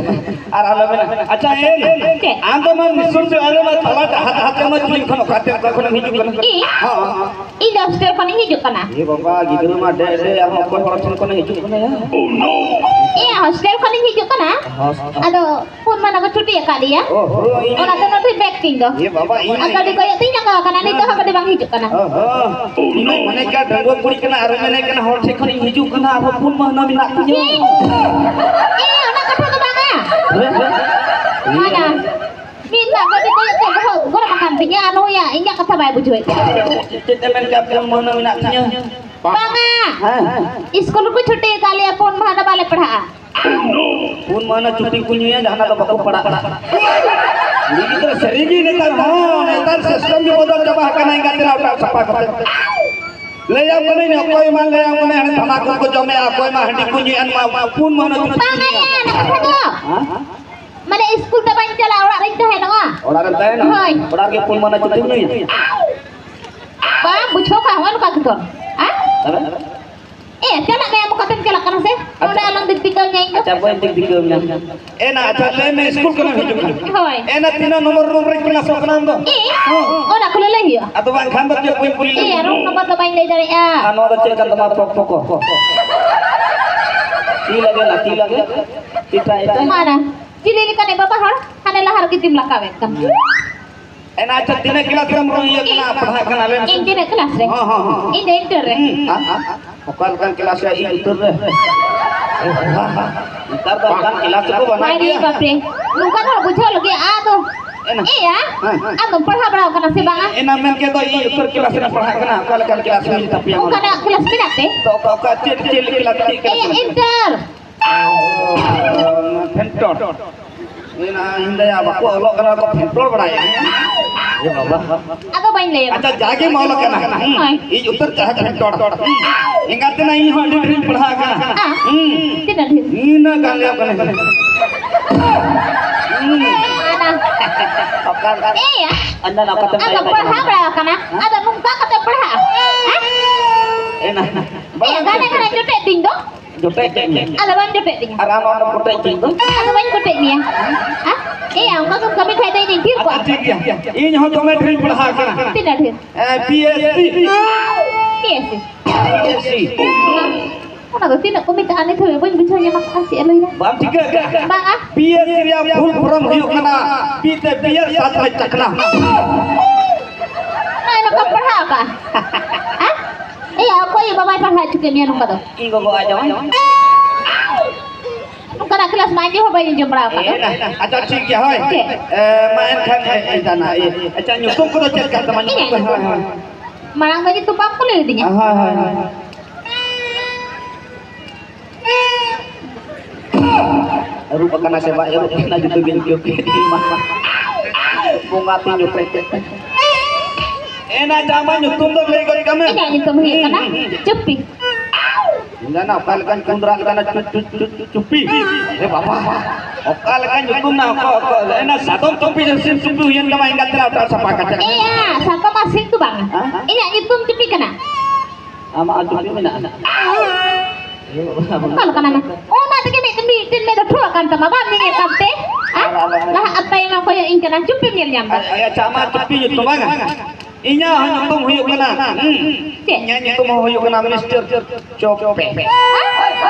ᱟᱨ ᱟᱞᱚ ᱢᱮᱱᱟ᱾ ᱟᱪᱪᱷᱟ, ᱮᱱ᱾ ᱪᱮᱫ? ᱟᱢ ᱫᱚ ᱢᱟ ᱱᱤᱥᱩᱱ ᱪᱚ ᱟᱞᱮ ᱢᱟ ᱛᱟᱞᱟ ᱰᱟᱦᱟᱨ, ᱰᱟᱦᱟᱨ ᱛᱮ ᱢᱟ ᱪᱤᱞᱤ ᱠᱷᱚᱱ ᱚᱠᱟ ᱛᱮ, ᱚᱠᱟ ᱠᱷᱚᱱᱮᱢ ᱦᱤᱡᱩᱜ ᱠᱟᱱᱟ? ᱤᱧ? ᱦᱚᱸ, ᱦᱚᱸ᱾ ᱤᱧ ᱫᱚ ᱦᱳᱥᱴᱮᱞ ᱠᱷᱚᱱᱤᱧ ᱦᱤᱡᱩᱜ ᱠᱟᱱᱟ᱾ ᱮ ᱵᱟᱵᱟ, ᱜᱤᱫᱽᱨᱟᱹ ᱢᱟ ᱰᱮ, ᱰᱮ, ᱟᱨᱦᱚᱸ ᱚᱠᱚᱭ ᱦᱚᱲ ᱴᱷᱮᱱ ᱠᱷᱚᱱᱮ ᱦᱤᱡᱩᱜ ᱠᱟᱱᱟ ᱭᱟ? ᱤᱧ ᱦᱳᱥᱴᱮᱞ ᱠᱷᱚᱱᱤᱧ ᱦᱤᱡᱩᱜ ᱠᱟᱱᱟ᱾ ᱦᱳᱥᱴᱮᱞ᱾ ᱟᱫᱚ ᱯᱩᱱ ᱢᱟᱦᱱᱟ ᱠᱚ ᱪᱷᱩᱴᱤ ᱟᱠᱟᱫ ᱞᱮᱭᱟ᱾ ᱚ, ᱦᱳᱭ᱾ ᱚᱱᱟ ᱛᱮ ᱱᱚᱛᱮ ᱵᱮᱠ ᱛᱤᱧ ᱫᱚ᱾ ᱮ ᱵᱟᱵᱟ, ᱤᱧ ᱟᱨ ᱜᱟᱹᱰᱤ ᱠᱚᱭᱚᱜ ᱛᱤᱧ ᱞᱟᱸᱜᱟ ᱟᱠᱟᱱᱟ, ᱱᱤᱛᱚᱜ ᱦᱚᱸ ᱜᱟᱹᱰᱤ ᱵᱟᱝ ᱦᱤᱡᱩᱜ ᱠᱟᱱᱟ᱾ ᱚ, ᱦᱚᱸ᱾ ᱤᱧ ᱢᱟᱧ ᱢᱚᱱᱮ ᱠᱮᱫ ᱰᱟᱺᱜᱩᱣᱟᱹ ᱠᱩᱲᱤ ᱠᱟᱱᱟ ᱟᱨ ᱢᱮᱱᱮᱫ ᱠᱟᱱᱟ ᱦᱚᱲ ᱴᱷᱮᱱ ᱠᱷᱚᱱᱤᱧ ᱦᱤᱡᱩᱜ ᱠᱟᱱᱟ, ᱟᱨᱦᱚᱸ ᱯᱩᱱ ᱢᱟᱦᱱᱟ ᱢᱮᱱᱟᱜ ᱛᱤᱧᱟᱹ᱾ ᱮ, ᱮ, ᱚᱱᱟ ᱠᱟᱛᱷᱟ ᱫᱚ ᱵᱟᱝᱟ᱾ ᱦᱮᱸ, ᱦᱮᱸ᱾ ᱦᱟᱱᱟ, ᱢᱤᱫ ᱢᱟ ᱜᱟᱹᱰᱤ ᱠᱚᱭᱚᱜ ᱛᱮ ᱵᱚᱦᱚᱜ ᱜᱚᱨᱚᱢ ᱟᱠᱟᱱ ᱛᱤᱧᱟ, ᱟᱨ ᱱᱩᱭᱟᱜ ᱤᱧᱟᱜ ᱠᱟᱛᱷᱟ ᱵᱟᱭ ᱵᱩᱡᱷᱟᱹᱣᱮᱫ ᱠᱟᱱᱟ᱾ ᱪᱮᱫ, ᱪᱮᱫ ᱮ ᱢᱮᱱ ᱠᱮᱫᱟ, ᱯᱩᱱ ᱢᱟᱦᱱᱟ ᱢᱮᱱᱟᱜ ᱛᱤᱧᱟᱹ? ᱵᱟᱝᱟ᱾ ᱦᱮᱸ᱾ ᱤᱥᱠᱩᱞ ᱠᱚ ᱪᱷᱩᱴᱤ ᱟᱠᱟᱫ ᱞᱮᱭᱟ, ᱯᱩᱱ ᱢᱟᱦᱱᱟ ᱵᱟᱞᱮ ᱯᱟᱲᱦᱟᱜᱼᱟ᱾ ᱯᱩᱱ ᱢᱟᱦᱱᱟ ᱪᱷᱩᱴᱤ ᱠᱚ ᱧᱩᱭᱟ, ᱡᱟᱦᱟᱱᱟᱜ ᱫᱚ ᱵᱟᱠᱚ ᱯᱟᱲᱟᱜᱼᱟ᱾ ᱠᱩᱲᱤ ᱜᱤᱫᱽᱨᱟᱹ ᱥᱟᱹᱨᱤᱜᱮ ᱱᱮᱛᱟᱨ ᱦᱚᱸ, ᱱᱮᱛᱟᱨ system ᱜᱮ ᱵᱚᱫᱚᱞ ᱪᱟᱵᱟ ᱟᱠᱟᱱᱟ, ᱮᱸᱜᱟᱛ ᱮᱨᱟ ᱚᱴᱟᱜ ᱥᱟᱯᱷᱟ ᱠᱟᱛᱮ᱾ ᱞᱟᱹᱭᱟᱢ ᱠᱟᱹᱱᱟᱹᱧ, ᱚᱠᱚᱭ ᱢᱟ ᱞᱟᱹᱭᱟᱢ ᱠᱟᱹᱱᱟᱹᱧ, ᱦᱟᱱᱮ ᱛᱷᱟᱢᱟᱠᱩᱨ ᱠᱚ ᱡᱚᱢᱮᱜᱼᱟ, ᱚᱠᱚᱭ ᱢᱟ ᱦᱟᱺᱰᱤ ᱠᱚ ᱧᱩᱭᱮᱫᱼᱟ, ᱱᱚᱣᱟ ᱯᱩᱱ ᱢᱟᱦᱱᱟ ᱪᱷᱩᱴᱤ ᱠᱚ ᱵᱟᱝ ᱧᱩᱭᱟ᱾ ᱟᱭᱟ, ᱚᱱᱟ ᱠᱟᱛᱷᱟ ᱫᱚ᱾ ᱦᱮᱸ? ᱢᱟᱱᱮ ᱤᱥᱠᱩᱞ ᱫᱚ ᱵᱟᱹᱧ ᱪᱟᱞᱟᱜᱼᱟ, ᱚᱲᱟᱜ ᱨᱤᱧ ᱛᱟᱦᱮᱱᱚᱜᱼᱟ᱾ ᱚᱲᱟᱜ ᱨᱮᱢ ᱛᱟᱦᱮᱱᱟ? ᱦᱳᱭ᱾ ᱚᱲᱟᱜ ᱨᱮᱜᱮ ᱯᱩᱱ ᱢᱟᱦᱱᱟ ᱪᱷᱩᱴᱤᱢ ᱧᱩᱭᱟ? ᱵᱟᱝ ᱵᱩᱡᱷᱟᱹᱣ ᱠᱷᱟᱱ ᱦᱚᱸᱜᱼᱚ ᱱᱚᱝᱠᱟ ᱜᱮᱛᱚ᱾ ᱦᱮᱸ? ᱛᱟᱦᱞᱮ? ᱮ, ᱪᱟᱞᱟᱜ ᱜᱮᱭᱟᱢ, ᱚᱠᱟᱛᱮᱢ ᱪᱟᱞᱟᱜ ᱠᱟᱱᱟ ᱥᱮ? ᱟᱪᱪᱷᱟ᱾ ᱱᱚᱰᱮ ᱟᱞᱚᱢ ᱫᱤᱠ ᱫᱤᱠᱟᱹᱣ ᱧᱟ ᱤᱧ ᱫᱚ᱾ ᱟᱪᱪᱷᱟ, ᱵᱟᱹᱧ ᱫᱤᱠ ᱫᱤᱠᱟᱹᱣ ᱧᱟ᱾ ᱮ ᱱᱟ, ᱟᱪᱪᱷᱟ, ᱞᱟᱹᱭ ᱢᱮ, ᱤᱥᱠᱩᱞ ᱠᱷᱚᱱᱮᱢ ᱦᱤᱡᱩᱜ ᱠᱟᱱᱟ? ᱦᱳᱭ᱾ ᱮ ᱱᱟ, ᱛᱤᱱᱟᱹᱜ ᱱᱚᱢᱵᱚᱨ ᱨᱩᱢ ᱨᱮ ᱠᱞᱟᱥᱚᱜ ᱠᱟᱱᱟ ᱟᱢ ᱫᱚ? ᱮ, ᱦᱚᱸ᱾ ᱚᱱᱟ ᱠᱚᱞᱮ ᱞᱟᱹᱭ ᱦᱩᱭᱩᱜᱼᱟ᱾ ᱟᱫᱚ ᱵᱟᱝᱠᱷᱟᱱ ᱫᱚ ᱪᱮᱫ ᱵᱟᱹᱧ ᱠᱩᱞᱤ ᱮ, ᱞᱮᱢ? ᱨᱩᱢ ᱱᱚᱢᱵᱚᱨ ᱫᱚ ᱵᱟᱹᱧ ᱞᱟᱹᱭ ᱫᱟᱲᱮᱭᱟᱜᱼᱟ᱾ ᱟᱨ ᱱᱚᱣᱟ ᱫᱚ ᱪᱮᱫ ᱠᱟᱱ ᱛᱟᱢᱟ, ᱯᱚᱠ ᱯᱚᱠᱚ? ᱛᱤ ᱞᱟᱜᱮ ᱱᱟ, ᱛᱤ ᱞᱟᱜᱮ᱾ ᱛᱤ ᱴᱟᱭ, ᱴᱟᱭ᱾ ᱢᱟᱨᱟ, ᱪᱤᱞᱤ ᱞᱮᱠᱟᱱᱤᱡ ᱵᱟᱵᱟ ᱦᱚᱲ? ᱦᱟᱱᱮ ᱞᱟᱦᱟ ᱨᱮᱜᱮ ᱛᱤᱢ ᱞᱟᱠᱟᱣᱮᱫ ᱠᱟᱱ᱾ ᱮᱱᱟ ᱟᱪᱪᱷᱟ, ᱛᱤᱱᱟᱹᱜ ᱠᱮᱞᱟᱥ ᱨᱮᱢ ᱤᱭᱟᱹ ᱠᱟᱱᱟ, ᱯᱟᱲᱦᱟᱜ ᱠᱟᱱᱟ, ᱞᱟᱹᱭ ᱢᱮᱥᱮ? ᱤᱧ ᱛᱤᱱᱟᱹᱜ ᱠᱮᱞᱟᱥ ᱨᱮ? ᱦᱚᱸ, ᱦᱚᱸ, ᱦᱚᱸ᱾ ᱤᱧ ᱫᱚ ᱤᱱᱴᱟᱨ ᱨᱮ᱾ ᱦᱩᱸ, ᱟ, ᱟ, ᱚᱠᱟ ᱞᱮᱠᱟᱱ ᱠᱮᱞᱟᱥ ᱨᱮ ᱤᱧ ᱩᱛᱟᱹᱨ ᱨᱮ? ᱱᱮᱛᱟᱨ ᱫᱚ ᱚᱱᱠᱟᱱ ᱠᱮᱞᱟᱥ ᱨᱮᱠᱚ ᱵᱟᱱᱟᱣ ᱵᱟᱭ ᱞᱟᱹᱭ ᱜᱮᱭᱟ᱾ ᱵᱟᱯᱮ᱾ ᱱᱚᱝᱠᱟ ᱫᱚ ᱵᱩᱡᱷᱟᱹᱣ ᱞᱟᱹᱜᱤᱫ, ᱟᱫᱚ ᱮᱱᱟ᱾ ᱮᱭᱟ, ᱦᱮᱸ, ᱦᱮᱸ᱾ ᱟᱢ ᱫᱚᱢ ᱯᱟᱲᱦᱟᱣ ᱵᱟᱲᱟᱣ ᱠᱟᱱᱟ ᱥᱮ ᱵᱟᱝᱟ? ᱮᱱᱟ ᱢᱮᱱ ᱠᱮᱫ ᱫᱚ ᱤᱧ ᱩᱛᱟᱹᱨ ᱠᱮᱞᱟᱥ ᱨᱮ ᱯᱟᱲᱦᱟᱜ ᱠᱟᱱᱟ, ᱚᱠᱟ ᱞᱮᱠᱟᱱ ᱠᱮᱞᱟᱥ ᱦᱩᱭ ᱛᱟᱯᱮᱭᱟ? ᱚᱱᱠᱟᱱᱟᱜ ᱠᱮᱞᱟᱥ ᱢᱮᱱᱟᱜ ᱛᱮ? ᱛᱚ, ᱚᱠᱟ, ᱚᱠᱟ, ᱪᱮᱫ, ᱪᱮᱫ ᱠᱮᱞᱟᱥ, ᱪᱮᱫ ᱠᱮᱞᱟᱥ ᱮᱭ, ᱢᱮᱱᱟᱜ ᱛᱮ? ᱤᱱᱴᱟᱨ᱾ ᱯᱷᱮᱱᱴᱚᱲ᱾ ᱤᱧ ᱫᱚᱭᱟ ᱵᱟᱠᱚ ᱚᱞᱚᱜ ᱠᱟᱱᱟ, ᱠᱚ ᱯᱷᱮᱱᱴᱚᱲ ᱵᱟᱲᱟᱭᱟ᱾ ᱮ ᱵᱟᱵᱟ᱾ ᱟᱫᱚ ᱵᱟᱹᱧ ᱞᱟᱹᱭᱟ᱾ ᱟᱪᱪᱷᱟ, ᱡᱟᱜᱮᱢ ᱚᱞ ᱠᱟᱱᱟ᱾ ᱦᱳᱭ᱾ ᱤᱧ ᱩᱛᱟᱹᱨ ᱪᱟᱦᱟ ᱯᱷᱮᱱᱴᱚᱲ᱾ ᱮᱸᱜᱟᱛ ᱛᱮᱱᱟ ᱤᱧ ᱦᱚᱸ ᱟᱹᱰᱤ ᱰᱷᱮᱨᱤᱧ ᱯᱟᱲᱦᱟᱣ ᱠᱟᱱᱟ᱾ ᱦᱮᱸ᱾ ᱦᱩᱸ᱾ ᱛᱤᱱᱟᱹᱜ ᱰᱷᱮᱨ? ᱤᱱᱟᱹ ᱜᱟᱱ ᱜᱮ ᱠᱟᱱᱟ᱾ ᱦᱩᱸ᱾ ᱟᱱᱟ᱾ ᱚᱠᱟ ᱞᱮᱠᱟ? ᱮᱭᱟ᱾ ᱟᱱᱟ ᱚᱠᱟᱛᱮᱢ ᱟᱫᱚ ᱞᱟᱹᱭ ᱯᱟᱲᱦᱟᱣ ᱠᱟᱱᱟ? ᱵᱟᱲᱟ ᱠᱟᱱᱟ᱾ ᱦᱮᱸ? ᱟᱫᱚ ᱱᱚᱝᱠᱟ ᱠᱟᱛᱮ ᱯᱟᱲᱦᱟᱜᱼᱟ᱾ ᱦᱮᱸ? ᱮᱱᱟ᱾ ᱮᱭᱟ, ᱜᱟᱱᱮ ᱜᱟᱱᱮ ᱡᱚᱴᱮᱫ ᱛᱤᱧ ᱫᱚ᱾ ᱡᱚᱴᱮᱫ ᱠᱮᱫ ᱢᱮᱭᱟ᱾ ᱟᱫᱚ ᱵᱟᱢ ᱡᱚᱴᱮᱫ ᱫᱤᱧᱟ᱾ ᱟᱨ ᱟᱢ ᱚᱸᱰᱮ ᱠᱚᱴᱮᱡ ᱠᱮᱫ ᱫᱚ? ᱟᱫᱚ ᱵᱟᱹᱧ ᱠᱚᱴᱮᱡ ᱢᱮᱭᱟ᱾ ᱦᱮᱸ? ᱮᱭᱟ, ᱚᱱᱠᱟ ᱜᱮᱢ ᱠᱟᱹᱢᱤ ᱠᱷᱟᱡ ᱫᱚ ᱤᱧᱤᱧ ᱛᱷᱤᱨ ᱠᱚᱣᱟ᱾ ᱟᱪᱪᱷᱟ, ᱴᱷᱤᱠ ᱜᱮᱭᱟ᱾ ᱤᱧ ᱦᱚᱸ ᱫᱚᱢᱮ ᱰᱷᱮᱨᱤᱧ ᱯᱟᱲᱦᱟᱣ ᱠᱟᱱᱟ᱾ ᱛᱤᱱᱟᱹᱜ ᱰᱷᱮᱨ? ᱮ, B S C. B S C. B S C. ᱚᱱᱟ ᱫᱚ ᱛᱤᱱᱟᱹᱜ ᱠᱚ ᱢᱮᱛᱟᱜᱼᱟ? ᱱᱤᱛ ᱦᱟᱹᱵᱤᱡ ᱵᱟᱹᱧ ᱵᱩᱡᱷᱟᱹᱣ ᱧᱟᱢ ᱟᱠᱟᱫᱼᱟ, ᱪᱮᱫ ᱮ ᱞᱟᱹᱭᱟ? ᱵᱟᱢ ᱴᱷᱤᱠᱟᱹ ᱟᱠᱟᱫᱼᱟ? ᱵᱟᱝᱟ᱾ ᱵᱤ ᱮᱥ ᱥᱤ ᱨᱮᱭᱟᱜ ᱯᱷᱩᱞ ᱯᱷᱚᱨᱚᱢ ᱦᱩᱭᱩᱜ ᱠᱟᱱᱟ ᱵᱤ ᱛᱮ ᱵᱤᱭᱟᱨ, ᱥᱟ ᱛᱮ ᱪᱟᱠᱱᱟ᱾ ᱱᱚᱜᱼᱚᱭ ᱱᱚᱝᱠᱟᱢ ᱯᱟᱲᱦᱟᱣ ᱟᱠᱟᱫᱼᱟ? ᱦᱮᱸ? ᱮᱭᱟ, ᱚᱠᱚᱭ ᱵᱟᱵᱟᱭ ᱯᱟᱲᱦᱟᱣ ᱦᱚᱪᱚ ᱠᱮᱫ ᱢᱮᱭᱟ ᱱᱚᱝᱠᱟ ᱫᱚ? ᱤᱧ ᱜᱚᱜᱚ ᱟᱡ ᱡᱟᱶᱟᱭ᱾ ᱱᱚᱝᱠᱟᱱᱟᱜ ᱠᱞᱟᱥ ᱢᱟ ᱤᱧ ᱦᱚᱸ ᱵᱟᱹᱧ ᱟᱸᱡᱚᱢ ᱵᱟᱲᱟ ᱟᱠᱟᱫ ᱫᱚ᱾ ᱮ, ᱟᱪᱪᱷᱟ, ᱴᱷᱤᱠ ᱜᱮᱭᱟ, ᱦᱳᱭ᱾ ᱪᱮᱫ? ᱮ, ᱢᱟ ᱮᱱᱠᱷᱟᱱ, ᱮ, ᱮ, ᱡᱟᱱᱟ, ᱮ, ᱟᱪᱪᱷᱟ, ᱧᱩᱛᱩᱢ ᱠᱚᱫᱚ ᱪᱮᱫ ᱠᱟᱱ ᱛᱟᱢᱟ? ᱤᱧᱟᱹᱜ ᱧᱩᱛᱩᱢ? ᱦᱳᱭ, ᱦᱳᱭ, ᱦᱳᱭ᱾ ᱢᱟᱲᱟᱝ ᱫᱚ ᱧᱩᱛᱩᱢ ᱵᱟᱢ ᱠᱩᱞᱤ ᱞᱤᱫᱤᱧᱟ? ᱦᱳᱭ, ᱦᱳᱭ, ᱦᱳᱭ᱾ ᱟᱹᱨᱩᱵ ᱟᱠᱟᱱᱟ ᱥᱮ ᱵᱟᱭ ᱟᱹᱨᱩᱵ ᱟᱠᱟᱱᱟ, ᱡᱩᱫᱟᱹ ᱜᱮᱧ ᱟᱹᱭᱠᱟᱹᱣ ᱠᱮᱫ ᱢᱟ᱾ ᱵᱚᱸᱜᱟ ᱛᱤᱧ ᱡᱚᱴᱮᱫ ᱠᱮᱫ᱾ ᱮᱱᱟ ᱡᱟᱢᱟ ᱧᱩᱛᱩᱢ ᱫᱚ ᱞᱟᱹᱭ ᱜᱚᱫ ᱠᱟᱜ ᱢᱮ᱾ ᱤᱧᱟᱹᱜ ᱧᱩᱛᱩᱢ ᱦᱩᱭᱩᱜ ᱠᱟᱱᱟ ᱪᱩᱯᱯᱤ᱾ ᱤᱧ ᱫᱚ ᱚᱠᱟ ᱞᱮᱠᱟᱱ ᱠᱩᱸᱫᱽᱨᱟ ᱞᱮᱠᱟᱱᱟᱜ ᱪᱩ-, ᱪᱩ-, ᱪᱩ-, ᱪᱩ-, ᱪᱩᱯᱯᱤ᱾ ᱮ ᱵᱟᱵᱟ, ᱚᱠᱟ ᱞᱮᱠᱟᱱ ᱧᱩᱛᱩᱢ ᱱᱟ, ᱚᱠᱟ, ᱚᱠᱟ, ᱮᱱᱟ ᱥᱟᱫᱚᱢ ᱪᱩᱯᱯᱤ ᱡᱮ ᱥᱤᱢ ᱪᱩᱯᱯᱤ ᱦᱩᱭᱮᱱ ᱛᱟᱢᱟ, ᱮᱸᱜᱟᱛ ᱛᱮᱱᱟᱜ ᱚᱴᱟᱜ ᱥᱟᱯᱷᱟ ᱠᱟᱛᱮ᱾ ᱮᱭᱟ, ᱥᱟᱫᱚᱢ ᱟᱨ ᱥᱤᱢ ᱫᱚ ᱵᱟᱝᱟ᱾ ᱦᱮᱸ? ᱤᱧᱟᱹᱜ ᱧᱩᱛᱩᱢ ᱪᱩᱯᱯᱤ ᱠᱟᱱᱟ᱾ ᱟᱢᱟᱜ ᱪᱩᱯᱯᱤ ᱢᱮᱱᱟᱜᱼᱟ? ᱚᱠᱟ ᱞᱮᱠᱟᱱᱟ ᱢᱮ? ᱚᱱᱟ ᱛᱮᱜᱮ ᱢᱤᱫ, ᱢᱤᱫᱴᱮᱱ ᱢᱮᱫ ᱫᱚ ᱴᱷᱚ ᱟᱠᱟᱱ ᱛᱟᱢᱟ, ᱵᱟᱢ ᱧᱮᱧᱮᱞ ᱠᱟᱱᱛᱮ? ᱦᱮᱸ? ᱟᱨ, ᱟᱨ, ᱟᱨ᱾ ᱞᱟᱦᱟ ᱟᱨ ᱛᱟᱭᱚᱢ ᱮᱢ ᱠᱚᱭᱚᱜ ᱤᱧ ᱠᱟᱱᱟ, ᱪᱩᱯᱯᱤᱢ ᱧᱮᱞ ᱧᱟᱢ ᱫᱟ? ᱟᱨ, ᱟᱪᱪᱷᱟ, ᱟᱢᱟᱜ ᱪᱩᱯᱯᱤ ᱧᱩᱛᱩᱢ ᱵᱟᱝᱟ? ᱤᱧᱟᱹᱜ ᱦᱚᱸ ᱧᱩᱛᱩᱢ ᱦᱩᱭᱩᱜ ᱠᱟᱱᱟ, ᱦᱩᱸ᱾ ᱪᱮᱫ? ᱤᱧᱟᱹᱜ ᱧᱩᱛᱩᱢ ᱦᱚᱸ ᱦᱩᱭᱩᱜ ᱠᱟᱱᱟ ᱢᱤᱥᱴᱟᱨ ᱪᱚᱯᱮ᱾ ᱦᱮᱸ?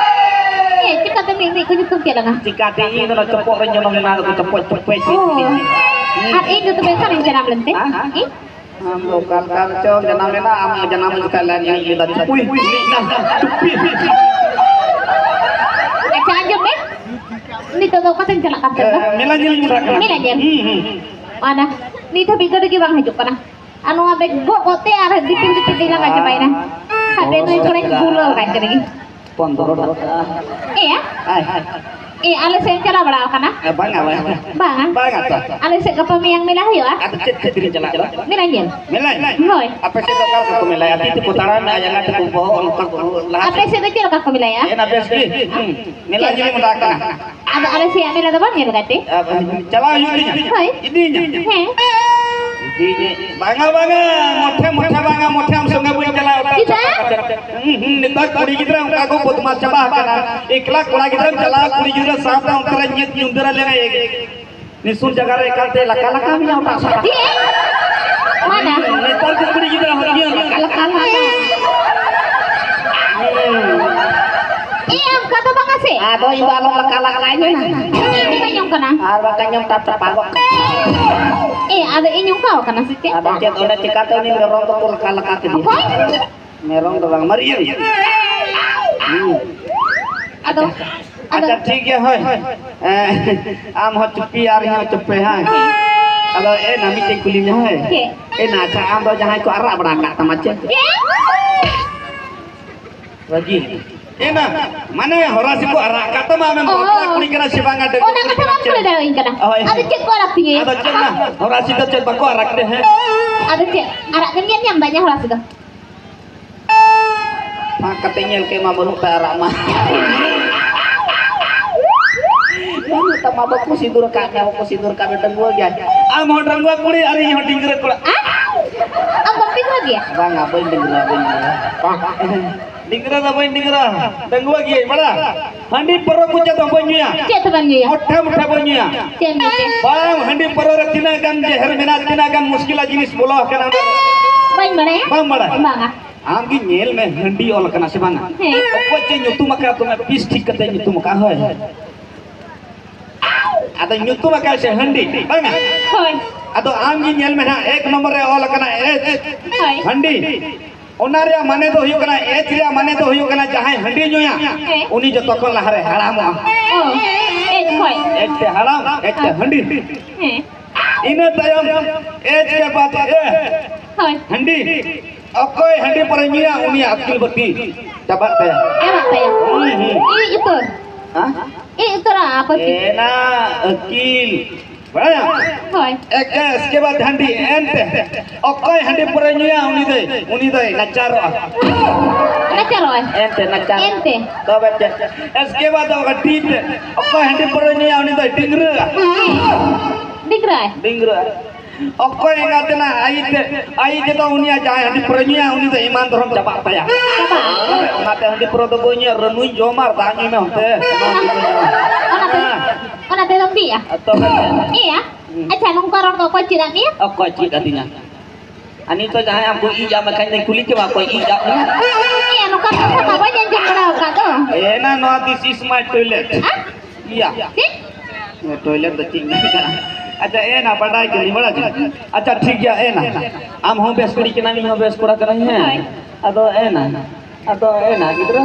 ᱪᱮᱫ? ᱪᱤᱠᱟᱹᱛᱮ ᱢᱤᱫ ᱢᱤᱫ ᱠᱚ ᱧᱩᱛᱩᱢ ᱪᱮᱫ ᱞᱮᱠᱟ? ᱪᱤᱠᱟᱹᱛᱮ ᱤᱧ ᱫᱚ ᱱᱚᱣᱟ ᱪᱚᱯᱚᱜ ᱨᱮᱧ ᱡᱚᱱᱚᱢ ᱞᱮᱱᱟ, ᱟᱫᱚ ᱠᱚ ᱪᱚᱯᱚᱡ ᱪᱚᱯᱚᱡ ᱚ᱾ ᱟᱨ ᱤᱧ ᱫᱚ ᱛᱚᱵᱮ ᱚᱠᱟᱨᱤᱧ ᱡᱟᱱᱟᱢ ᱞᱮᱱᱛᱮ? ᱦᱮᱸ? ᱟᱢ ᱫᱚ ᱚᱠᱟ ᱞᱮᱠᱟ ᱨᱮᱪᱚᱢ ᱡᱟᱱᱟᱢ ᱞᱮᱱᱟ, ᱟᱢ ᱡᱟᱱᱟᱢ ᱡᱚᱠᱷᱟᱡ ᱞᱮ ᱧᱮᱞ ᱞᱮᱫᱟ ᱪᱩᱯᱩᱭ᱾ ᱟᱪᱪᱷᱟ, ᱟᱸᱡᱚᱢ ᱢᱮ᱾ ᱱᱤᱛᱚᱜ ᱫᱚ ᱚᱠᱟᱛᱮᱢ ᱪᱟᱞᱟᱜ ᱠᱟᱱ ᱛᱮ? ᱢᱮᱞᱟ ᱧᱮᱞ ᱤᱧ ᱢᱚᱱᱮ ᱠᱟᱱᱟ᱾ ᱢᱮᱞᱟ ᱧᱮᱞ? ᱦᱩᱸ, ᱦᱩᱸ᱾ ᱚᱱᱟ ᱱᱤᱛ ᱦᱟᱹᱵᱤᱡ ᱜᱟᱹᱰᱤ ᱜᱮ ᱵᱟᱝ ᱦᱤᱡᱩᱜ ᱠᱟᱱᱟ᱾ ᱟᱨ ᱱᱚᱣᱟ ᱵᱮᱜᱽ ᱜᱚᱜ ᱜᱚᱜ ᱛᱮ ᱟᱨ ᱫᱤᱯᱤᱞ ᱫᱤᱯᱤᱞ ᱛᱮ ᱞᱟᱸᱜᱟ ᱪᱟᱵᱟᱭᱮᱱᱟ᱾ ᱦᱟᱯᱮ ᱱᱩᱭ ᱛᱷᱚᱲᱟᱧ ᱵᱩᱞᱟᱹᱣ ᱠᱟᱭ ᱠᱟᱹᱱᱟᱹᱧ᱾ ᱯᱚᱱᱫᱽᱨᱚ ᱴᱟᱠᱟ᱾ ᱮᱭᱟ? ᱦᱮᱸ᱾ ᱮ, ᱟᱞᱮ ᱥᱮᱫ ᱮᱢ ᱪᱟᱞᱟᱣ ᱵᱟᱲᱟ ᱟᱠᱟᱱᱟ? ᱮ, ᱵᱟᱝᱟ, ᱵᱟᱝᱟ᱾ ᱵᱟᱝᱟ ᱛᱚ᱾ ᱟᱞᱮ ᱥᱮᱫ ᱜᱟᱯᱟ ᱢᱮᱭᱟᱝ ᱢᱮᱞᱟ ᱦᱩᱭᱩᱜᱼᱟ᱾ ᱟᱫᱚ ᱪᱮᱫ ᱠᱷᱟᱹᱛᱤᱨ ᱮᱢ ᱪᱟᱞᱟᱜ ᱠᱟᱱᱟ? ᱢᱮᱞᱟ ᱧᱮᱞ᱾ ᱢᱮᱞᱟ? ᱦᱳᱭ᱾ ᱟᱯᱮ ᱥᱮᱫ ᱫᱚ ᱚᱠᱟ ᱞᱮᱠᱟ ᱠᱚ ᱢᱮᱞᱟᱭᱟ? ᱛᱤ ᱛᱮᱠᱚ ᱛᱟᱲᱟᱢᱟ, ᱡᱟᱸᱜᱟ ᱛᱮᱠᱚ ᱵᱚᱦᱚᱜ ᱱᱚᱝᱠᱟ ᱠᱚ ᱞᱟᱦᱟ ᱟᱯᱮ ᱥᱮᱫ ᱫᱚ ᱪᱮᱫ ᱞᱮᱠᱟ ᱠᱚ ᱢᱮᱞᱟᱭᱟ? ᱮᱱᱟ ᱵᱮᱥ ᱜᱮ᱾ ᱦᱩᱸ᱾ ᱢᱮᱞᱟ ᱪᱮᱫ? ᱧᱮᱞ ᱮᱢ ᱵᱟᱲᱟ ᱟᱠᱟᱱᱟ? ᱟᱫᱚ ᱟᱞᱮ ᱥᱮᱭᱟᱜ ᱢᱮᱞᱟ ᱫᱚ ᱵᱟᱢ ᱧᱮᱞ ᱟᱠᱟᱫ ᱛᱮ? ᱟᱨ ᱪᱟᱞᱟᱣ ᱦᱩᱭᱩᱜ ᱛᱤᱧᱟ? ᱦᱳᱭ᱾ ᱤᱫᱤᱧᱟ? ᱦᱮᱸ᱾ ᱤᱫᱤᱧᱟ? ᱵᱟᱝᱟ, ᱵᱟᱝᱟ, ᱢᱚᱴᱷᱮ, ᱢᱚᱴᱷᱮ ᱵᱟᱝᱟ, ᱢᱚᱴᱷᱮ ᱟᱢ ᱥᱚᱸᱜᱮ ᱵᱟᱹᱧ ᱪᱟᱞᱟᱜᱼᱟ, ᱚᱠᱟ ᱪᱮᱫᱟᱜ? ᱪᱟᱞᱟᱜ ᱠᱟᱛᱮ᱾ ᱦᱩᱸ, ᱦᱩᱸ, ᱱᱮᱛᱟᱨ ᱠᱩᱲᱤ ᱜᱤᱫᱽᱨᱟᱹ ᱚᱱᱠᱟ ᱠᱚ ᱵᱚᱫᱢᱟᱥ ᱪᱟᱵᱟ ᱟᱠᱟᱱᱟ᱾ ᱮᱠᱞᱟ ᱠᱚᱲᱟ ᱜᱤᱫᱽᱨᱟᱹᱢ ᱪᱟᱞᱟᱜᱼᱟ, ᱠᱩᱲᱤ ᱜᱤᱫᱽᱨᱟᱹ ᱥᱟᱶᱛᱮ ᱚᱱᱛᱮ ᱨᱮ ᱧᱤᱫ ᱧᱩᱫᱟᱹ ᱨᱮ ᱞᱮᱱᱟ ᱮ-, ᱱᱤᱥᱩᱱ ᱡᱟᱭᱜᱟ ᱨᱮ ᱮᱠᱟᱞ ᱛᱮ ᱞᱟᱠᱟ ᱞᱟᱠᱟ ᱢᱮᱭᱟ ᱚᱴᱟᱜ ᱥᱟᱦᱟ᱾ ᱪᱮᱫ? ᱢᱟᱱᱟ᱾ ᱱᱮᱛᱟᱨ ᱠᱚ ᱠᱩᱲᱤ ᱜᱤᱫᱽᱨᱟᱹ ᱦᱚᱸ ᱤᱭᱟᱹ ᱞᱟᱠᱟ ᱞᱟᱠᱟ ᱢᱮᱭᱟ᱾ ᱦᱩᱸ᱾ ᱮ, ᱚᱱᱠᱟ ᱫᱚ ᱵᱟᱝᱟ ᱥᱮ᱾ ᱟᱫᱚ ᱤᱧ ᱫᱚ ᱟᱞᱚᱢ ᱞᱟᱠᱟ ᱞᱟᱠᱟ ᱤᱧᱟ᱾ ᱤᱧ ᱫᱚ ᱵᱟᱹᱧ ᱚᱱᱠᱟᱱᱟ᱾ ᱟᱨ ᱵᱟᱠᱷᱟᱱ ᱧᱚᱢ ᱴᱟᱯ ᱴᱟᱯᱟᱜᱚᱜ ᱠᱟᱱᱟ᱾ ᱮ, ᱟᱫᱚ ᱤᱧ ᱚᱱᱠᱟ ᱟᱠᱟᱱᱟ ᱥᱮ ᱪᱮᱫ? ᱟᱫᱚ ᱪᱮᱫ ᱚᱸᱰᱮ ᱪᱤᱠᱟᱹᱛᱮ ᱩᱱᱤ ᱢᱮᱨᱚᱢ ᱫᱚᱠᱚ ᱞᱟᱠᱟ ᱞᱟᱠᱟ ᱠᱮᱫᱮᱭᱟ? ᱚᱠᱚᱭ? ᱢᱮᱨᱚᱢ ᱫᱚ ᱵᱟᱝ, ᱢᱟᱨᱤᱭᱟᱹ᱾ ᱦᱩᱸ᱾ ᱟᱫᱚ, ᱟᱪᱪᱷᱟ, ᱟᱫᱚ ᱴᱷᱤᱠ ᱜᱮᱭᱟ, ᱦᱳᱭ᱾ ᱮ, ᱟᱢ ᱦᱚᱸ ᱪᱩᱯᱤ ᱟᱨ ᱤᱧ ᱦᱚᱸ ᱪᱩᱯᱤ, ᱦᱮᱸ᱾ ᱟᱫᱚ ᱮ ᱱᱟ, ᱢᱤᱫᱴᱮᱡ ᱠᱩᱞᱤ ᱢᱮ, ᱦᱳᱭ᱾ ᱪᱮᱫ? ᱮ ᱱᱟ, ᱟᱪᱪᱷᱟ, ᱟᱢ ᱫᱚ ᱡᱟᱦᱟᱸᱭ ᱠᱚ ᱟᱨᱟᱜ ᱵᱟᱲᱟ ᱟᱠᱟᱫ ᱛᱟᱢᱟ, ᱪᱮᱫ? ᱪᱮᱫ? ᱨᱟᱹᱜᱤ᱾ ᱮ ᱱᱟ, ᱢᱟᱱᱮ ᱦᱚᱨᱟᱥᱤ ᱠᱚ ᱟᱨᱟᱜ ᱟᱠᱟᱫ ᱛᱟᱢᱟ, ᱟᱢᱮᱢ ᱚ᱾ ᱵᱟᱯᱞᱟ ᱠᱩᱲᱤ ᱠᱟᱱᱟ ᱥᱮ ᱵᱟᱝᱟ, ᱰᱟᱺᱜᱩᱣᱟᱹ ᱚᱱᱟ ᱠᱩᱲᱤ ᱠᱟᱛᱷᱟ ᱠᱟᱱᱟᱢ ᱵᱟᱢ ᱪᱮ? ᱠᱩᱞᱤ ᱫᱟᱲᱮᱭᱟᱹᱧ ᱠᱟᱱᱟ᱾ ᱦᱳᱭ, ᱟᱫᱚ ᱦᱳᱭ᱾ ᱪᱮᱫ ᱠᱚ ᱟᱨᱟᱜ ᱛᱤᱧᱟᱹ? ᱟᱫᱚ ᱪᱮᱫ ᱱᱟ, ᱦᱚᱨᱟᱥᱤ ᱫᱚ ᱪᱮᱫ ᱵᱟᱠᱚ ᱟᱨᱟᱜ ᱛᱮ, ᱦᱮᱸ? ᱟᱫᱚ ᱪᱮᱫ? ᱟᱨᱟᱜ ᱜᱮᱢ ᱧᱮᱞ ᱧᱟᱢ ᱫᱟ ᱤᱧᱟᱹᱜ ᱦᱚᱨᱟᱥᱤ ᱫᱚ? ᱯᱷᱟᱸᱠ ᱠᱟᱛᱮ ᱧᱮᱞ ᱠᱮᱫ ᱢᱟ, ᱵᱟᱹᱱᱩᱜ ᱛᱟᱭᱟ ᱟᱨᱟᱜ ᱢᱟ᱾ ᱵᱟᱹᱱᱩᱜ ᱛᱟᱢᱟ, ᱵᱟᱠᱚ ᱥᱤᱸᱫᱩᱨ ᱟᱠᱟᱫ ᱢᱮᱭᱟ, ᱵᱟᱠᱚ ᱥᱤᱸᱫᱩᱨ ᱟᱠᱟᱫ ᱢᱮᱭᱟ, ᱰᱟᱺᱜᱩᱣᱟᱹ ᱜᱮᱭᱟ᱾ ᱟᱢ ᱦᱚᱸ ᱰᱟᱺᱜᱩᱣᱟᱹ ᱠᱩᱲᱤ ᱟᱨ ᱤᱧ ᱦᱚᱸ ᱰᱤᱝᱜᱽᱨᱟᱹ ᱠᱚᱲᱟ᱾ ᱟᱢ ᱵᱟᱢ ᱰᱤᱝᱜᱽᱨᱟᱹ ᱜᱮᱭᱟ? ᱵᱟᱝᱟ, ᱵᱟᱹᱧ ᱰᱤᱝᱜᱽᱨᱟᱹ, ᱵᱟᱹᱧ ᱰᱤᱝᱜᱽᱨᱟᱹ᱾ ᱰᱤᱝᱜᱽᱨᱟᱹ ᱫᱚ ᱵᱟᱹᱧ ᱰᱤᱝᱜᱽᱨᱟᱹ, ᱰᱟᱺᱜᱩᱣᱟᱹ ᱜᱤᱭᱟᱹᱧ, ᱵᱟᱲᱟ᱾ ᱦᱟᱺᱰᱤ ᱯᱟᱹᱣᱨᱟᱹ ᱠᱚ ᱪᱮᱫ ᱦᱚᱸ ᱵᱟᱹᱧ ᱧᱩᱭᱟ᱾ ᱪᱮᱫ ᱦᱚᱸ ᱵᱟᱢ ᱧᱩᱭᱟ? ᱢᱚᱴᱷᱮ ᱢᱚᱴᱷᱮ ᱵᱟᱹᱧ ᱧᱩᱭᱟ᱾ ᱪᱮᱫ ᱮᱢ ᱧᱩᱭ ᱛᱮ? ᱵᱟᱝ, ᱦᱟᱺᱰᱤ ᱯᱟᱹᱣᱨᱟᱹ ᱨᱮ ᱛᱤᱱᱟᱹᱜ ᱜᱟᱱ ᱡᱮᱦᱮᱨ ᱢᱮᱱᱟᱜᱼᱟ, ᱛᱤᱱᱟᱹᱜ ᱜᱟᱱ ᱢᱩᱥᱠᱤᱞᱟ ᱡᱤᱱᱤᱥ ᱵᱚᱞᱚ ᱟᱠᱟᱱᱟ ᱚᱸᱰᱮ᱾ ᱵᱟᱹᱧ ᱵᱟᱲᱟᱭᱟ᱾ ᱵᱟᱢ ᱵᱟᱲᱟᱭᱟ? ᱵᱟᱝᱟ᱾ ᱟᱢ ᱜᱮ ᱧᱮᱞ ᱢᱮ, ᱦᱟᱺᱰᱤ ᱚᱞ ᱟᱠᱟᱱᱟ ᱥᱮ ᱵᱟᱝᱟ? ᱦᱮᱸ᱾ ᱚᱠᱚᱭ ᱪᱮ ᱧᱩᱛᱩᱢ ᱟᱠᱟᱫ ᱛᱚ ᱵᱮᱥ ᱴᱷᱤᱠ ᱠᱟᱛᱮ ᱧᱩᱛᱩᱢ ᱟᱠᱟᱫ, ᱦᱳᱭ᱾ ᱟᱫᱚ ᱧᱩᱛᱩᱢ ᱟᱠᱟᱫ ᱥᱮ ᱦᱟᱺᱰᱤ, ᱵᱟᱝᱟ? ᱦᱳᱭ᱾ ᱟᱫᱚ ᱟᱢ ᱜᱮ ᱧᱮᱞ ᱢᱮ ᱱᱟᱦᱟᱜ, ᱮᱠ ᱱᱚᱢᱵᱚᱨ ᱨᱮ ᱚᱞ ᱟᱠᱟᱱᱟ ᱮᱪ, ᱦᱳᱭ᱾ ᱦᱟᱺᱰᱤ᱾ ᱚᱱᱟ ᱨᱮᱭᱟᱜ ᱢᱟᱱᱮ ᱫᱚ ᱦᱩᱭᱩᱜ ᱠᱟᱱᱟ, ᱮᱪ ᱨᱮᱭᱟᱜ ᱢᱟᱱᱮ ᱫᱚ ᱦᱩᱭᱩᱜ ᱠᱟᱱᱟ ᱡᱟᱦᱟᱸᱭ ᱦᱟᱺᱰᱤ ᱧᱩᱭᱟ, ᱦᱮᱸ᱾ ᱩᱱᱤ ᱡᱚᱛᱚ ᱠᱷᱚᱱ ᱞᱟᱦᱟᱨᱮ ᱦᱟᱲᱟᱢᱚᱜᱼᱟ᱾ ᱚ, ᱮᱪ ᱠᱷᱚᱡ᱾ ᱮᱪ ᱛᱮ ᱦᱟᱲᱟᱢ, ᱮᱪ ᱛᱮ ᱦᱟᱺᱰᱤ᱾ ᱦᱮᱸ᱾ ᱤᱱᱟᱹ ᱛᱟᱭᱚᱢ ᱮᱪ ᱠᱮ ᱵᱟᱫ ᱮ, ᱦᱳᱭ᱾ ᱦᱟᱺᱰᱤ᱾ ᱚᱠᱚᱭ ᱦᱟᱺᱰᱤ ᱯᱟᱹᱣᱨᱟᱹ ᱧᱩᱭᱟ, ᱩᱱᱤᱭᱟᱜ ᱟᱹᱠᱤᱞ ᱵᱟᱹᱛᱤ ᱪᱟᱵᱟᱜ ᱛᱟᱭᱟ᱾ ᱪᱟᱵᱟᱜ ᱛᱟᱭᱟ᱾ ᱦᱩᱸ, ᱦᱩᱸ᱾ ᱤᱧ ᱩᱛᱟᱹᱨ᱾ ᱦᱮᱸ? ᱤᱧ ᱩᱛᱟᱹᱨᱟ ᱟᱯᱟᱛᱤ᱾ ᱮᱱᱟ ᱟᱹᱠᱤᱞ᱾ ᱵᱟᱲᱟᱭᱟᱢ? ᱦᱳᱭ᱾ ᱮᱠ, ᱮᱥᱠᱮ ᱵᱟᱫ ᱦᱟᱺᱰᱤ, ᱮᱱᱛᱮ ᱚᱠᱚᱭ ᱦᱟᱺᱰᱤ ᱯᱟᱹᱣᱨᱟᱹ ᱧᱩᱭᱟ, ᱩᱱᱤ ᱫᱚᱭ, ᱩᱱᱤ ᱫᱚᱭ ᱱᱟᱪᱟᱨᱚᱜᱼᱟ᱾ ᱱᱟᱪᱟᱨᱚᱜᱼᱟᱭ᱾ ᱮᱱᱛᱮ ᱱᱟᱪᱟᱨ᱾ ᱮᱱᱛᱮ᱾ ᱛᱚᱵᱮ ᱪᱮᱫ? ᱮᱥᱠᱮ ᱵᱟᱫ ᱚᱠᱟ ᱴᱤ ᱛᱮ, ᱚᱠᱚᱭ ᱦᱟᱺᱰᱤ ᱯᱟᱹᱣᱨᱟᱹ ᱧᱩᱭᱟ, ᱩᱱᱤ ᱫᱚᱭ ᱰᱤᱝᱜᱽᱨᱟᱹᱜᱼᱟ᱾ ᱰᱤᱝᱜᱽᱨᱟᱭ᱾ ᱰᱤᱝᱜᱽᱨᱟᱹᱜᱼᱟ᱾ ᱚᱠᱚᱭ ᱮᱸᱜᱟᱛ ᱮᱱᱟ ᱟᱭᱤᱡ ᱛᱮ, ᱟᱭᱤᱡ ᱛᱮᱫᱚ ᱩᱱᱤᱭᱟᱜ ᱡᱟᱦᱟᱸᱭ ᱦᱟᱺᱰᱤ ᱯᱟᱹᱣᱨᱟᱹ ᱧᱩᱭᱟ, ᱩᱱᱤ ᱫᱚ ᱤᱢᱟᱱ ᱫᱷᱚᱨᱚᱢ ᱪᱟᱵᱟᱜ ᱛᱟᱭᱟ᱾ ᱪᱟᱵᱟᱜᱼᱟ᱾ ᱚᱱᱟᱛᱮ ᱦᱟᱺᱰᱤ ᱯᱟᱹᱣᱨᱟᱹ ᱫᱚ ᱵᱟᱹᱧ ᱧᱩᱭᱟ, ᱨᱟᱹᱱᱩᱧ ᱡᱚᱢᱟ ᱟᱨ ᱫᱟᱜ ᱧᱩᱭ ᱢᱮ ᱚᱱᱛᱮ᱾ ᱚᱱᱟ ᱛᱮ, ᱚᱱᱟ ᱛᱮᱫᱚᱢ ᱵᱤᱜᱼᱟ? ᱟᱨ ᱛᱚᱵᱮ? ᱤᱭᱟ? ᱦᱩᱸ᱾ ᱟᱪᱪᱷᱟ, ᱱᱚᱝᱠᱟ ᱨᱚᱲ ᱫᱚ ᱚᱠᱚᱭ ᱪᱮᱫ ᱟᱫ ᱢᱮᱭᱟ? ᱚᱠᱚᱭ ᱪᱮᱫ ᱟᱹᱫᱤᱧᱟ? ᱟᱨ ᱱᱤᱛᱚᱜ ᱡᱟᱦᱟᱸᱭ ᱟᱢ ᱠᱚ ᱤᱡ ᱟᱫ ᱢᱮᱠᱷᱟᱱ ᱫᱚᱧ ᱠᱩᱞᱤ ᱠᱮᱢᱟ, ᱚᱠᱚᱭ ᱤᱡ ᱟᱫ ᱢᱮᱭᱟ? ᱤᱭᱟ, ᱱᱚᱝᱠᱟ ᱠᱟᱛᱷᱟ ᱢᱟ ᱵᱟᱹᱧ ᱟᱸᱡᱚᱢ ᱵᱟᱲᱟ ᱟᱠᱟᱫ ᱫᱚ᱾ ᱮᱱᱟ ᱱᱚᱣᱟ, this is my toilet. ᱦᱮᱸ? ᱤᱭᱟ᱾ ᱪᱮᱫ? ᱴᱚᱭᱞᱮᱴ ᱫᱚ ᱪᱮᱫ ᱢᱮᱱ ᱠᱟᱱᱟ? ᱟᱪᱪᱷᱟ, ᱮᱱᱟ, ᱵᱟᱰᱟᱭ ᱠᱟᱹᱱᱟᱹᱧ, ᱵᱟᱲᱟᱭ ᱠᱟᱹᱱᱟᱹᱧ᱾ ᱟᱪᱪᱷᱟ, ᱴᱷᱤᱠ ᱜᱮᱭᱟ, ᱮᱱᱟ᱾ ᱟᱢ ᱦᱚᱸ ᱵᱮᱥ ᱠᱩᱲᱤ ᱠᱟᱱᱟᱢ, ᱤᱧ ᱦᱚᱸ ᱵᱮᱥ ᱠᱚᱲᱟ ᱠᱟᱹᱱᱟᱹᱧ, ᱦᱮᱸ? ᱦᱳᱭ᱾ ᱟᱫᱚ ᱮᱱᱟ, ᱟᱫᱚ ᱮᱱᱟ, ᱜᱤᱫᱽᱨᱟᱹ,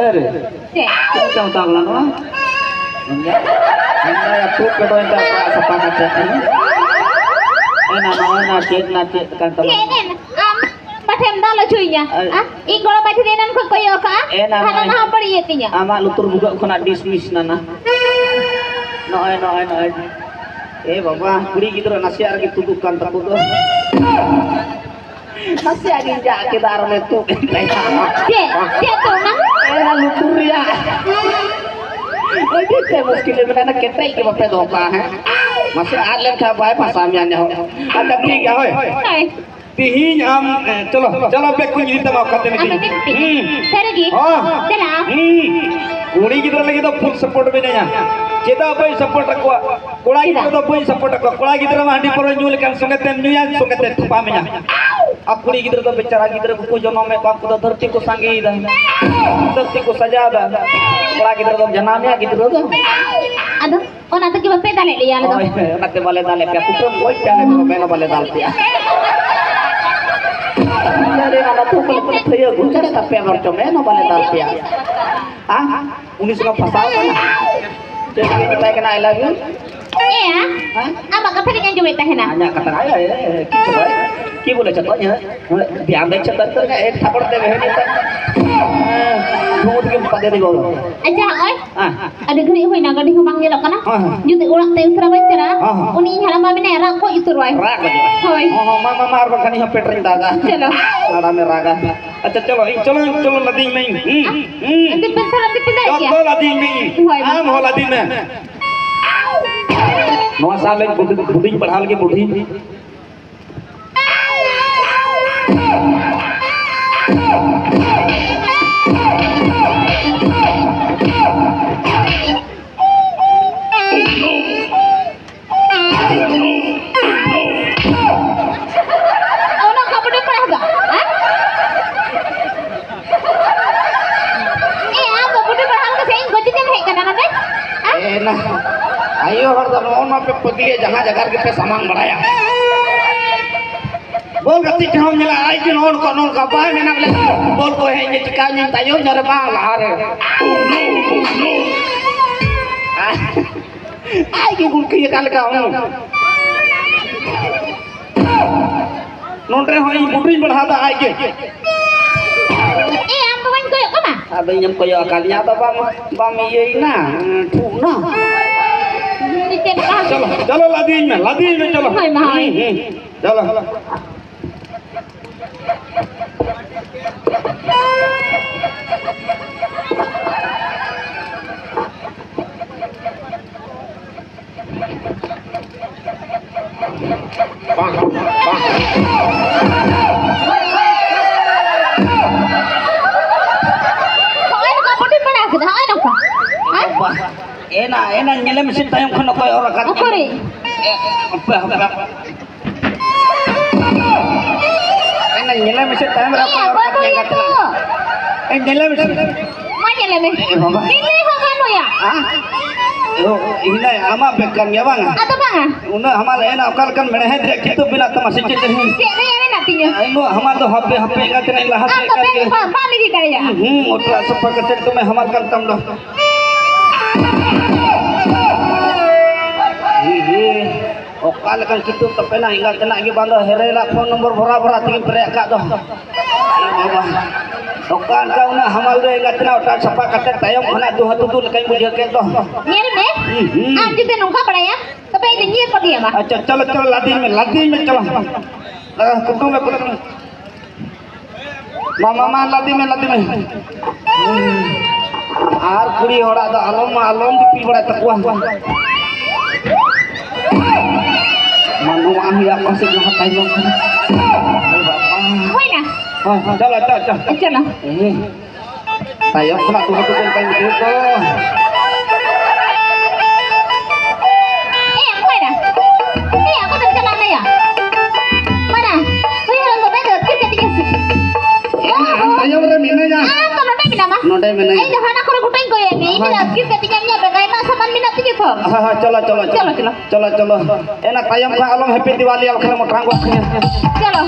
ᱮ ᱨᱮ᱾ ᱪᱮᱫ? ᱪᱮᱫ ᱠᱚ ᱢᱮᱛᱟᱢ ᱠᱟᱱᱟ ᱱᱚᱣᱟ? ᱮᱱᱟ, ᱮᱱᱟ, ᱛᱩᱫ ᱠᱟᱴᱚ ᱮᱱᱛᱮ ᱟᱯᱟᱜ ᱥᱟᱯᱷᱟ ᱠᱟᱛᱮ, ᱮᱱᱟ᱾ ᱮᱱᱟ, ᱱᱚᱜᱼᱚᱭ ᱱᱟ ᱪᱮᱫ, ᱱᱟ ᱪᱮᱫ ᱠᱟᱱ ᱛᱟᱢᱟ? ᱪᱮᱫ ᱮᱱᱟ? ᱟᱢ ᱵᱟᱴᱷᱮᱢ ᱫᱟᱞ ᱦᱚᱪᱚᱭᱤᱧᱟ? ᱟᱨ ᱟ? ᱤᱧ ᱜᱚᱲᱚᱢ ᱵᱟ ᱴᱷᱮᱱ ᱮᱱᱟᱱ ᱠᱷᱚᱱ ᱠᱚᱭᱚᱜ ᱠᱟᱜᱼᱟ᱾ ᱮᱱᱟ, ᱦᱟᱱᱟ ᱱᱚᱜᱼᱚᱭ᱾ ᱱᱟᱦᱟᱜ ᱵᱟᱹᱲᱤᱡ ᱮᱫ ᱛᱤᱧᱟ᱾ ᱟᱢᱟᱜ ᱞᱩᱛᱩᱨ ᱵᱷᱩᱜᱟᱹᱜ ᱠᱷᱚᱱᱟᱜ ᱰᱤᱥᱢᱤᱥ ᱱᱟᱱᱟ᱾ ᱱᱚᱜᱼᱚᱭ, ᱱᱚᱜᱼᱚᱭ, ᱱᱚᱜᱼᱚᱭ᱾ ᱮ ᱵᱟᱵᱟ, ᱠᱩᱲᱤ ᱜᱤᱫᱽᱨᱟᱹ ᱱᱟᱥᱮᱭᱟᱜ ᱨᱮᱜᱮ ᱛᱩᱫᱩᱜ ᱠᱟᱱ ᱛᱟᱠᱚ ᱫᱚ᱾ ᱱᱟᱥᱮᱭᱟᱜ ᱜᱤᱧ ᱡᱟᱜ ᱠᱮᱫᱟ ᱟᱨ ᱚᱱᱮ ᱛᱩᱫ ᱮᱱ ᱛᱟᱭᱟ᱾ ᱪᱮᱫ? ᱪᱮᱫ ᱛᱩᱫ ᱮᱱᱟ? ᱮᱱᱟ ᱞᱩᱛᱩᱨ ᱨᱮᱭᱟᱜ᱾ ᱟᱹᱰᱤ ᱛᱮ ᱢᱩᱥᱠᱤᱞ ᱨᱮ ᱢᱮᱱᱟᱜᱼᱟ, ᱠᱮᱴᱮᱡ ᱜᱮ ᱵᱟᱯᱮ ᱫᱚᱦᱚ ᱠᱟᱜᱼᱟ, ᱦᱮᱸ? ᱢᱟᱥᱮ ᱟᱫ ᱞᱮᱱᱠᱷᱟᱱ ᱵᱟᱭ ᱯᱷᱟᱥᱟᱣ ᱢᱮᱭᱟ ᱧᱟᱦᱚᱜ᱾ ᱟᱪᱪᱷᱟ, ᱴᱷᱤᱠ ᱜᱮᱭᱟ, ᱦᱳᱭ᱾ ᱦᱳᱭ᱾ ᱛᱤᱦᱤᱧ ᱟᱢ, ᱮ, ᱪᱚᱞᱚ, ᱪᱚᱞᱚ, ᱵᱮᱜᱽ ᱠᱚᱧ ᱤᱫᱤ ᱛᱟᱢᱟ, ᱚᱠᱟᱛᱮᱢ ᱤᱫᱤᱧᱟ? ᱟᱢ ᱤᱫᱤ ᱛᱮ᱾ ᱦᱩᱸ᱾ ᱥᱟᱹᱨᱤ ᱜᱮ? ᱦᱚᱸ᱾ ᱪᱟᱞᱟᱜ ᱟᱢ? ᱦᱩᱸ᱾ ᱠᱩᱲᱤ ᱜᱤᱫᱽᱨᱟᱹ ᱞᱟᱹᱜᱤᱫ ᱫᱚ full support ᱢᱮᱱᱟᱹᱧᱟ᱾ ᱪᱮᱫᱟᱜ ᱵᱟᱹᱧ support ᱟᱠᱚᱣᱟ? ᱠᱚᱲᱟ ᱪᱮᱫᱟᱜ? ᱜᱤᱫᱽᱨᱟᱹ ᱫᱚ ᱵᱟᱹᱧ support ᱟᱠᱚᱣᱟ᱾ ᱠᱚᱲᱟ ᱜᱤᱫᱽᱨᱟᱹ ᱢᱟ ᱦᱟᱺᱰᱤ ᱯᱟᱹᱣᱨᱟᱹ ᱧᱩ ᱞᱮᱠᱷᱟᱱ ᱥᱚᱸᱜᱮ ᱛᱮᱢ ᱧᱩᱭᱟ, ᱥᱚᱸᱜᱮ ᱛᱮ ᱛᱷᱟᱯᱟ ᱢᱮᱭᱟ᱾ ᱟᱨ ᱠᱩᱲᱤ ᱜᱤᱫᱽᱨᱟᱹ ᱫᱚ ᱵᱮᱪᱟᱨᱟ ᱜᱤᱫᱽᱨᱟᱹ ᱠᱚᱠᱚ ᱡᱚᱱᱚᱢᱮᱫ ᱠᱚᱣᱟ, ᱩᱱᱠᱩ ᱫᱚ ᱫᱷᱟᱹᱨᱛᱤ ᱠᱚ ᱥᱟᱸᱜᱮᱭᱮᱫᱟ, ᱫᱷᱟᱹᱨᱛᱤ ᱠᱚ ᱥᱟᱡᱟᱣᱮᱫᱟ᱾ ᱠᱚᱲᱟ ᱜᱤᱫᱽᱨᱟᱹ ᱫᱚᱢ ᱡᱟᱱᱟᱢᱮᱭᱟ ᱜᱤᱫᱽᱨᱟᱹ ᱫᱚ᱾ ᱟᱫᱚ? ᱚᱱᱟ ᱛᱮᱜᱮ ᱵᱟᱯᱮ ᱫᱟᱞᱮᱫ ᱞᱮᱭᱟ ᱟᱞᱮ ᱫᱚ᱾ ᱦᱳᱭ, ᱦᱳᱭ, ᱚᱱᱟᱛᱮ ᱵᱟᱞᱮ ᱫᱟᱞᱮᱫ ᱯᱮᱭᱟ᱾ ᱠᱩᱴᱟᱹᱢ ᱜᱚᱡ ᱯᱮᱭᱟ ᱞᱮ, ᱢᱮᱱ ᱦᱚᱸ ᱵᱟᱞᱮ ᱫᱟᱞ ᱯᱮᱭᱟ᱾ ᱟᱞᱮ ᱨᱮᱱ ᱟᱞᱮ ᱟᱹᱛᱩ ᱠᱚᱨᱮ ᱠᱚ ᱛᱷᱟᱹᱭᱟᱹ ᱜᱷᱩᱥᱟᱹᱲ ᱛᱟᱯᱮᱭᱟ, ᱵᱚᱨᱪᱚᱢ ᱢᱮᱱ ᱦᱚᱸ ᱵᱟᱞᱮ ᱫᱟᱞ ᱯᱮᱭᱟ᱾ ᱦᱮᱸ? ᱩᱱᱤ ᱥᱚᱸᱜᱮ ᱯᱷᱟᱥᱟᱣ ᱠᱟᱱᱟ᱾ ᱪᱮᱫ ᱞᱟᱹᱜᱤᱫ ᱢᱮᱛᱟᱭ ᱠᱟᱱᱟ, "I love you"? ᱮᱭᱟ, ᱦᱮᱸ? ᱟᱢᱟᱜ ᱠᱟᱛᱷᱟ ᱜᱤᱧ ᱟᱸᱡᱚᱢᱮᱫ ᱛᱟᱦᱮᱱᱟ᱾ ᱟᱧᱟᱜ ᱠᱟᱛᱷᱟ, ᱟᱭ, ᱟᱭ, ᱟᱭ, ᱟᱭ, ᱠᱤ ᱵᱚᱞᱮ? ᱠᱤ ᱵᱚᱞᱮ ᱪᱟᱠᱚ? ᱦᱮᱸ? ᱫᱷᱮᱭᱟᱱ ᱫᱮ ᱪᱷᱟᱛᱟᱨ ᱠᱚᱨᱮ ᱮᱠ ᱛᱷᱟᱯᱚᱲ ᱫᱮ ᱵᱮᱦᱮ ᱱᱮᱛᱟ᱾ ᱦᱮᱸ, ᱫᱷᱩᱢᱩ ᱛᱮᱜᱮᱢ ᱯᱟᱫᱮ ᱫᱤ ᱵᱟᱵᱟ᱾ ᱟᱪᱪᱷᱟ, ᱦᱚᱸᱜᱼᱚᱭ᱾ ᱦᱮᱸ᱾ ᱟᱹᱰᱤ ᱜᱷᱟᱹᱲᱤᱡ ᱦᱩᱭᱱᱟ, ᱜᱟᱹᱰᱤ ᱦᱚᱸ ᱵᱟᱝ ᱧᱮᱞᱚᱜ ᱠᱟᱱᱟ᱾ ᱦᱮᱸ, ᱦᱮᱸ᱾ ᱡᱩᱫᱤ ᱚᱲᱟᱜ ᱛᱮ ᱩᱥᱟᱹᱨᱟ ᱵᱟᱹᱧ ᱪᱟᱞᱟᱜᱼᱟ, ᱦᱮᱸ, ᱦᱮᱸ᱾ ᱩᱱᱤ ᱤᱧ ᱦᱟᱲᱟᱢ ᱵᱟ ᱢᱮᱱᱟᱭᱟ, ᱨᱟᱜ ᱜᱚᱡ ᱩᱛᱟᱹᱨᱚᱜᱼᱟᱭ᱾ ᱨᱟᱜ ᱜᱚᱡᱚᱜᱼᱟᱭ᱾ ᱦᱳᱭ᱾ ᱦᱚᱸ, ᱦᱚᱸ, ᱢᱟ, ᱢᱟ, ᱢᱟ, ᱟᱨ ᱵᱟᱠᱷᱟᱱ ᱤᱧ ᱦᱚᱸ ᱯᱮᱴᱨᱤᱧ ᱫᱟᱜᱟ᱾ ᱪᱚᱞᱚ᱾ ᱦᱟᱲᱟᱢᱮ ᱨᱟᱜᱟ᱾ ᱟᱪᱪᱷᱟ, ᱪᱚᱞᱚ, ᱤᱧ ᱪᱚᱞᱚ, ᱪᱚᱞᱚ ᱞᱟᱫᱮᱧ ᱢᱮ᱾ ᱦᱩᱸ, ᱦᱩᱸ᱾ ᱫᱤᱯᱤᱞ ᱛᱚᱨᱟ ᱫᱤᱯᱤᱞ ᱫᱟᱲᱮᱭᱟᱜ ᱜᱮᱭᱟ᱾ ᱡᱚᱛᱚ ᱞᱟᱫᱮᱧ ᱢᱮ᱾ ᱦᱳᱭ, ᱢᱟ᱾ ᱟᱢ ᱦᱚᱸ ᱞᱟᱫᱮᱧ ᱢᱮ᱾ ᱱᱚᱣᱟ ᱥᱟᱞ ᱤᱧ ᱵᱩᱰᱷᱤ, ᱵᱩᱰᱷᱤᱧ ᱯᱟᱲᱦᱟᱣ ᱞᱮᱜᱮ, ᱵᱩᱰᱷᱤ᱾ ᱚᱱᱟ ᱠᱟᱯᱲᱟ ᱯᱟᱲᱟᱜ ᱫᱚ, ᱦᱮᱸ? ᱮ, ᱟᱢ ᱫᱚ ᱵᱩᱰᱷᱤ ᱯᱟᱲᱦᱟᱣ ᱠᱟᱛᱮ ᱤᱧ ᱜᱚᱡᱮ ᱛᱮᱢ ᱦᱮᱡ ᱠᱟᱱᱟ ᱱᱚᱰᱮ? ᱦᱮᱸ? ᱮ, ᱱᱟ, ᱟᱭᱳ ᱦᱚᱲ ᱫᱚ ᱱᱚᱜᱼᱚ ᱱᱚᱣᱟ ᱯᱮ ᱯᱟᱹᱜᱽᱞᱤᱭᱟ, ᱡᱟᱦᱟᱸ ᱡᱟᱭᱜᱟ ᱨᱮᱜᱮ ᱯᱮ ᱥᱟᱢᱟᱝ ᱵᱟᱲᱟᱭᱟ᱾ ᱵᱚᱞ ᱜᱟᱛᱮᱜ ᱴᱷᱮᱱ ᱦᱚᱸᱢ ᱧᱮᱞᱟ, ᱟᱡ ᱜᱮ ᱱᱚᱜᱼᱚ ᱱᱚᱝᱠᱟ, ᱱᱚᱝᱠᱟ ᱵᱟᱭ ᱢᱮᱱᱟ ᱵᱚᱞᱮ, ᱵᱚᱞ ᱠᱚ ᱦᱮᱡ ᱤᱧ ᱪᱤᱠᱟ ᱤᱧ ᱛᱟᱭᱚᱢ ᱧᱚᱜ ᱨᱮ ᱵᱟᱝ, ᱞᱟᱦᱟ ᱨᱮ᱾ ᱟᱡ ᱜᱮ ᱜᱩᱞᱠᱤ ᱟᱠᱟᱱ ᱞᱮᱠᱟ ᱦᱚᱸ᱾ ᱱᱚᱰᱮ ᱦᱚᱸ ᱤᱧ ᱵᱩᱰᱷᱤᱧ ᱵᱟᱲᱦᱟᱣ ᱫᱟ ᱟᱡ ᱜᱮ᱾ ᱮ, ᱟᱢ ᱫᱚ ᱵᱟᱹᱧ ᱠᱚᱭᱚᱜ ᱠᱟᱱᱟ᱾ ᱟᱫᱚ ᱤᱧᱮᱢ ᱠᱚᱭᱚᱜ ᱟᱠᱟᱫᱤᱧᱟ, ᱟᱫᱚ ᱵᱟᱢ, ᱵᱟᱢ ᱤᱭᱟᱹᱭᱮᱱᱟ, ᱴᱷᱩᱜ ᱱᱟ᱾ ᱪᱮᱫ ᱞᱮᱠᱟ? ᱪᱚᱞᱚ, ᱪᱚᱞᱚ, ᱞᱟᱫᱮᱭᱤᱧ ᱢᱮ, ᱞᱟᱫᱮᱭᱤᱧ ᱢᱮ, ᱪᱚᱞᱚ᱾ ᱦᱳᱭ ᱢᱟ, ᱦᱳᱭ᱾ ᱦᱩᱸ, ᱦᱩᱸ, ᱪᱚᱞᱚ᱾ ᱦᱚᱸᱜᱼᱚᱭ ᱱᱚᱝᱠᱟ ᱵᱚᱰᱤ ᱵᱮᱱᱟᱣ ᱠᱮᱫᱟ, ᱦᱚᱸᱜᱼᱚᱭ ᱱᱚᱝᱠᱟ᱾ ᱦᱮᱸ? ᱵᱟᱵᱟ, ᱮᱱᱟ, ᱮᱱᱟ ᱧᱮᱞᱮ ᱢᱮᱥᱮ ᱛᱟᱭᱚᱢ ᱠᱷᱚᱱ ᱚᱠᱚᱭ ᱚᱨ ᱟᱠᱟᱫ ᱚᱠᱚᱨᱮ? ᱮ, ᱦᱟᱯᱮ, ᱦᱟᱯᱮ, ᱦᱟᱯᱮ᱾ ᱮᱱᱟ ᱧᱮᱞᱮ ᱢᱮᱥᱮ ᱛᱟᱭᱚᱢ ᱨᱮ ᱮ, ᱚᱠᱚᱭ ᱚᱨ ᱚᱠᱚᱭ ᱟᱠᱟᱫ ᱵᱚᱰᱤ ᱧᱮᱞ ᱠᱟᱛᱮ᱾ ᱛᱚ? ᱮ, ᱧᱮᱞᱮ ᱢᱮᱥᱮ᱾ ᱢᱟ ᱧᱮᱞᱮ ᱢᱮ᱾ ᱮ, ᱵᱟᱵᱟ᱾ ᱤᱧ ᱞᱟᱹᱭ ᱦᱚᱸ ᱜᱟᱱᱚᱜᱼᱟ᱾ ᱦᱮᱸ? ᱚ, ᱤᱧ ᱟᱢᱟᱜ ᱵᱮᱜᱽ ᱠᱟᱱ ᱜᱮᱭᱟ ᱵᱟᱝ? ᱟᱫᱚ ᱵᱟᱝᱟ᱾ ᱩᱱᱟᱹᱜ ᱦᱟᱢᱟᱞ ᱮᱱᱟ, ᱚᱠᱟ ᱞᱮᱠᱟᱱ ᱢᱮᱬᱦᱮᱫ ᱨᱮᱭᱟᱜ ᱠᱤᱛᱟᱹᱵ ᱢᱮᱱᱟᱜ ᱛᱟᱢᱟ ᱥᱮ ᱪᱮᱫ? ᱪᱮᱫ ᱨᱮᱭᱟᱜ ᱢᱮᱱᱟᱜ ᱛᱤᱧᱟᱹ? ᱟᱭᱢᱟ ᱦᱟᱢᱟᱞ ᱫᱚ ᱦᱟᱯᱮ, ᱦᱟᱯᱮ ᱮᱸᱜᱟᱛ ᱛᱮᱱᱟᱜ ᱤᱧ ᱞᱟᱦᱟ ᱥᱮᱫ ᱟᱢ ᱫᱚ ᱠᱟᱱ ᱵᱮᱜᱽ ᱜᱮ᱾ ᱵᱟᱢ ᱤᱫᱤ ᱫᱟᱲᱮᱭᱟᱜᱼᱟ᱾ ᱦᱩᱸ, ᱦᱩᱸ, ᱚᱴᱨᱟ ᱥᱟᱯᱷᱟ ᱠᱟᱛᱮ ᱫᱚᱢᱮ ᱦᱟᱢᱟᱞ ᱠᱟᱱ ᱛᱟᱢ ᱫᱚ᱾ ᱦᱤ, ᱦᱤ, ᱚᱠᱟ ᱞᱮᱠᱟᱱ ᱠᱤᱛᱟᱹᱵ ᱛᱟᱯᱮᱱᱟ ᱮᱸᱜᱟᱛ ᱛᱮᱱᱟᱜ ᱜᱮ ᱵᱟᱝ ᱫᱚ ᱦᱮᱨᱮᱞᱟᱜ ᱯᱷᱳᱱ ᱱᱚᱢᱵᱚᱨ ᱵᱷᱚᱨᱟ ᱵᱷᱚᱨᱟ ᱛᱮᱜᱮᱢ ᱯᱮᱨᱮᱡ ᱟᱠᱟᱫ ᱫᱚ᱾ ᱮ ᱵᱟᱵᱟ, ᱚᱠᱟ ᱞᱮᱠᱟ ᱩᱱᱟᱹᱜ ᱦᱟᱢᱟᱞ ᱫᱚ ᱮᱸᱜᱟᱛ ᱛᱮᱱᱟᱜ ᱚᱴᱨᱟ ᱥᱟᱯᱷᱟ ᱠᱟᱛᱮ ᱛᱟᱭᱚᱢ ᱠᱷᱚᱱᱟᱜ ᱫᱩ ᱦᱟᱹᱛᱩ ᱫᱩ ᱞᱮᱠᱟᱧ ᱵᱩᱡᱷᱟᱹᱣ ᱠᱮᱫ ᱫᱚ᱾ ᱧᱮᱞ ᱢᱮ, ᱦᱩᱸ, ᱦᱩᱸ᱾ ᱟᱢ ᱡᱩᱫᱤ ᱱᱚᱝᱠᱟ ᱵᱟᱲᱟᱭᱟ, ᱛᱚᱵᱮ ᱤᱧ ᱫᱚ ᱧᱮᱞ ᱠᱚ ᱤᱫᱤᱭᱟᱢᱟ᱾ ᱟᱪᱪᱷᱟ, ᱪᱚᱞᱚ, ᱪᱚᱞᱚ, ᱞᱟᱫᱮᱧ ᱢᱮ, ᱞᱟᱫᱮᱧ ᱢᱮ, ᱪᱚᱞᱚ᱾ ᱟ, ᱠᱩᱴᱩᱢ ᱢᱮ, ᱠᱩᱴᱩᱢ ᱢᱮ᱾ ᱢᱟ, ᱢᱟ, ᱢᱟ, ᱞᱟᱫᱮ ᱢᱮ, ᱞᱟᱫᱮ ᱢᱮ᱾ ᱟᱨ ᱠᱩᱲᱤ ᱦᱚᱲᱟᱜ ᱫᱚ ᱟᱞᱚᱢ, ᱟᱞᱚᱢ ᱫᱤᱯᱤᱞ ᱵᱟᱲᱟᱭ ᱛᱟᱠᱚᱣᱟ᱾ ᱢᱟ, ᱱᱚᱣᱟ ᱦᱩᱭᱩᱜᱼᱟ, ᱯᱟᱥᱮᱡ ᱞᱟᱦᱟ ᱛᱟᱭᱚᱢ ᱠᱟᱱᱟ᱾ ᱦᱩᱭᱱᱟ᱾ ᱦᱮᱸ, ᱪᱚᱞᱚ, ᱪᱚᱞᱚ, ᱪᱚᱞᱚ᱾ ᱪᱚᱞᱚ᱾ ᱦᱮᱸ᱾ ᱛᱟᱭᱚᱢ ᱠᱷᱚᱱᱟᱜ ᱫᱩ ᱦᱟᱹᱛᱩ ᱠᱚ ᱞᱮᱠᱟᱧ ᱵᱩᱡᱷᱟᱹᱣ ᱠᱚ᱾ ᱮᱭᱟ, ᱚᱠᱚᱭ ᱱᱟ? ᱮᱭᱟ, ᱚᱠᱚᱭ ᱫᱚᱢ ᱪᱟᱞᱟᱣ ᱱᱟᱭᱟ? ᱢᱟᱱᱟ, ᱩᱭᱦᱟᱹᱨ ᱫᱚ ᱵᱟᱭ ᱫᱚ, ᱪᱮᱫ ᱠᱟᱛᱮ ᱜᱮ ᱥᱮ? ᱮ, ᱟᱢ ᱛᱟᱭᱚᱢ ᱨᱮ ᱢᱮᱱᱟᱹᱧᱟ᱾ ᱟᱢ ᱫᱚ ᱱᱚᱰᱮ ᱢᱮᱱᱟᱢᱟ? ᱱᱚᱰᱮ ᱢᱮᱱᱟᱹᱧᱟ᱾ ᱤᱧ ᱫᱚ ᱦᱟᱱᱟ ᱠᱚᱨᱮ ᱜᱚᱴᱟᱧ ᱠᱚᱭᱚᱜ ᱢᱮ, ᱤᱧ ᱫᱚ ᱦᱳᱭ᱾ ᱟᱹᱛᱠᱤᱨ ᱠᱟᱛᱮ ᱧᱟᱢ ᱧᱟᱢ ᱞᱮᱠᱟ, ᱟᱭᱢᱟ ᱥᱟᱢᱟᱱ ᱢᱮᱱᱟᱜ ᱛᱤᱧᱟᱹ ᱛᱚ᱾ ᱦᱳᱭ, ᱦᱳᱭ, ᱪᱚᱞᱚ, ᱪᱚᱞᱚ, ᱪᱚᱞᱚ᱾ ᱪᱚᱞᱚ, ᱪᱚᱞᱚ᱾ ᱪᱚᱞᱚ, ᱪᱚᱞᱚ᱾ ᱮᱱᱟ ᱛᱟᱭᱚᱢ ᱠᱷᱚᱱ ᱟᱞᱚᱢ ᱦᱮᱯᱮ ᱫᱤᱣᱟᱞᱤᱭᱟ, ᱵᱟᱠᱷᱟᱱ ᱢᱚᱴᱨᱟᱝ ᱜᱚᱫ ᱠᱟᱹᱧᱟ᱾ ᱪᱚᱞᱚ᱾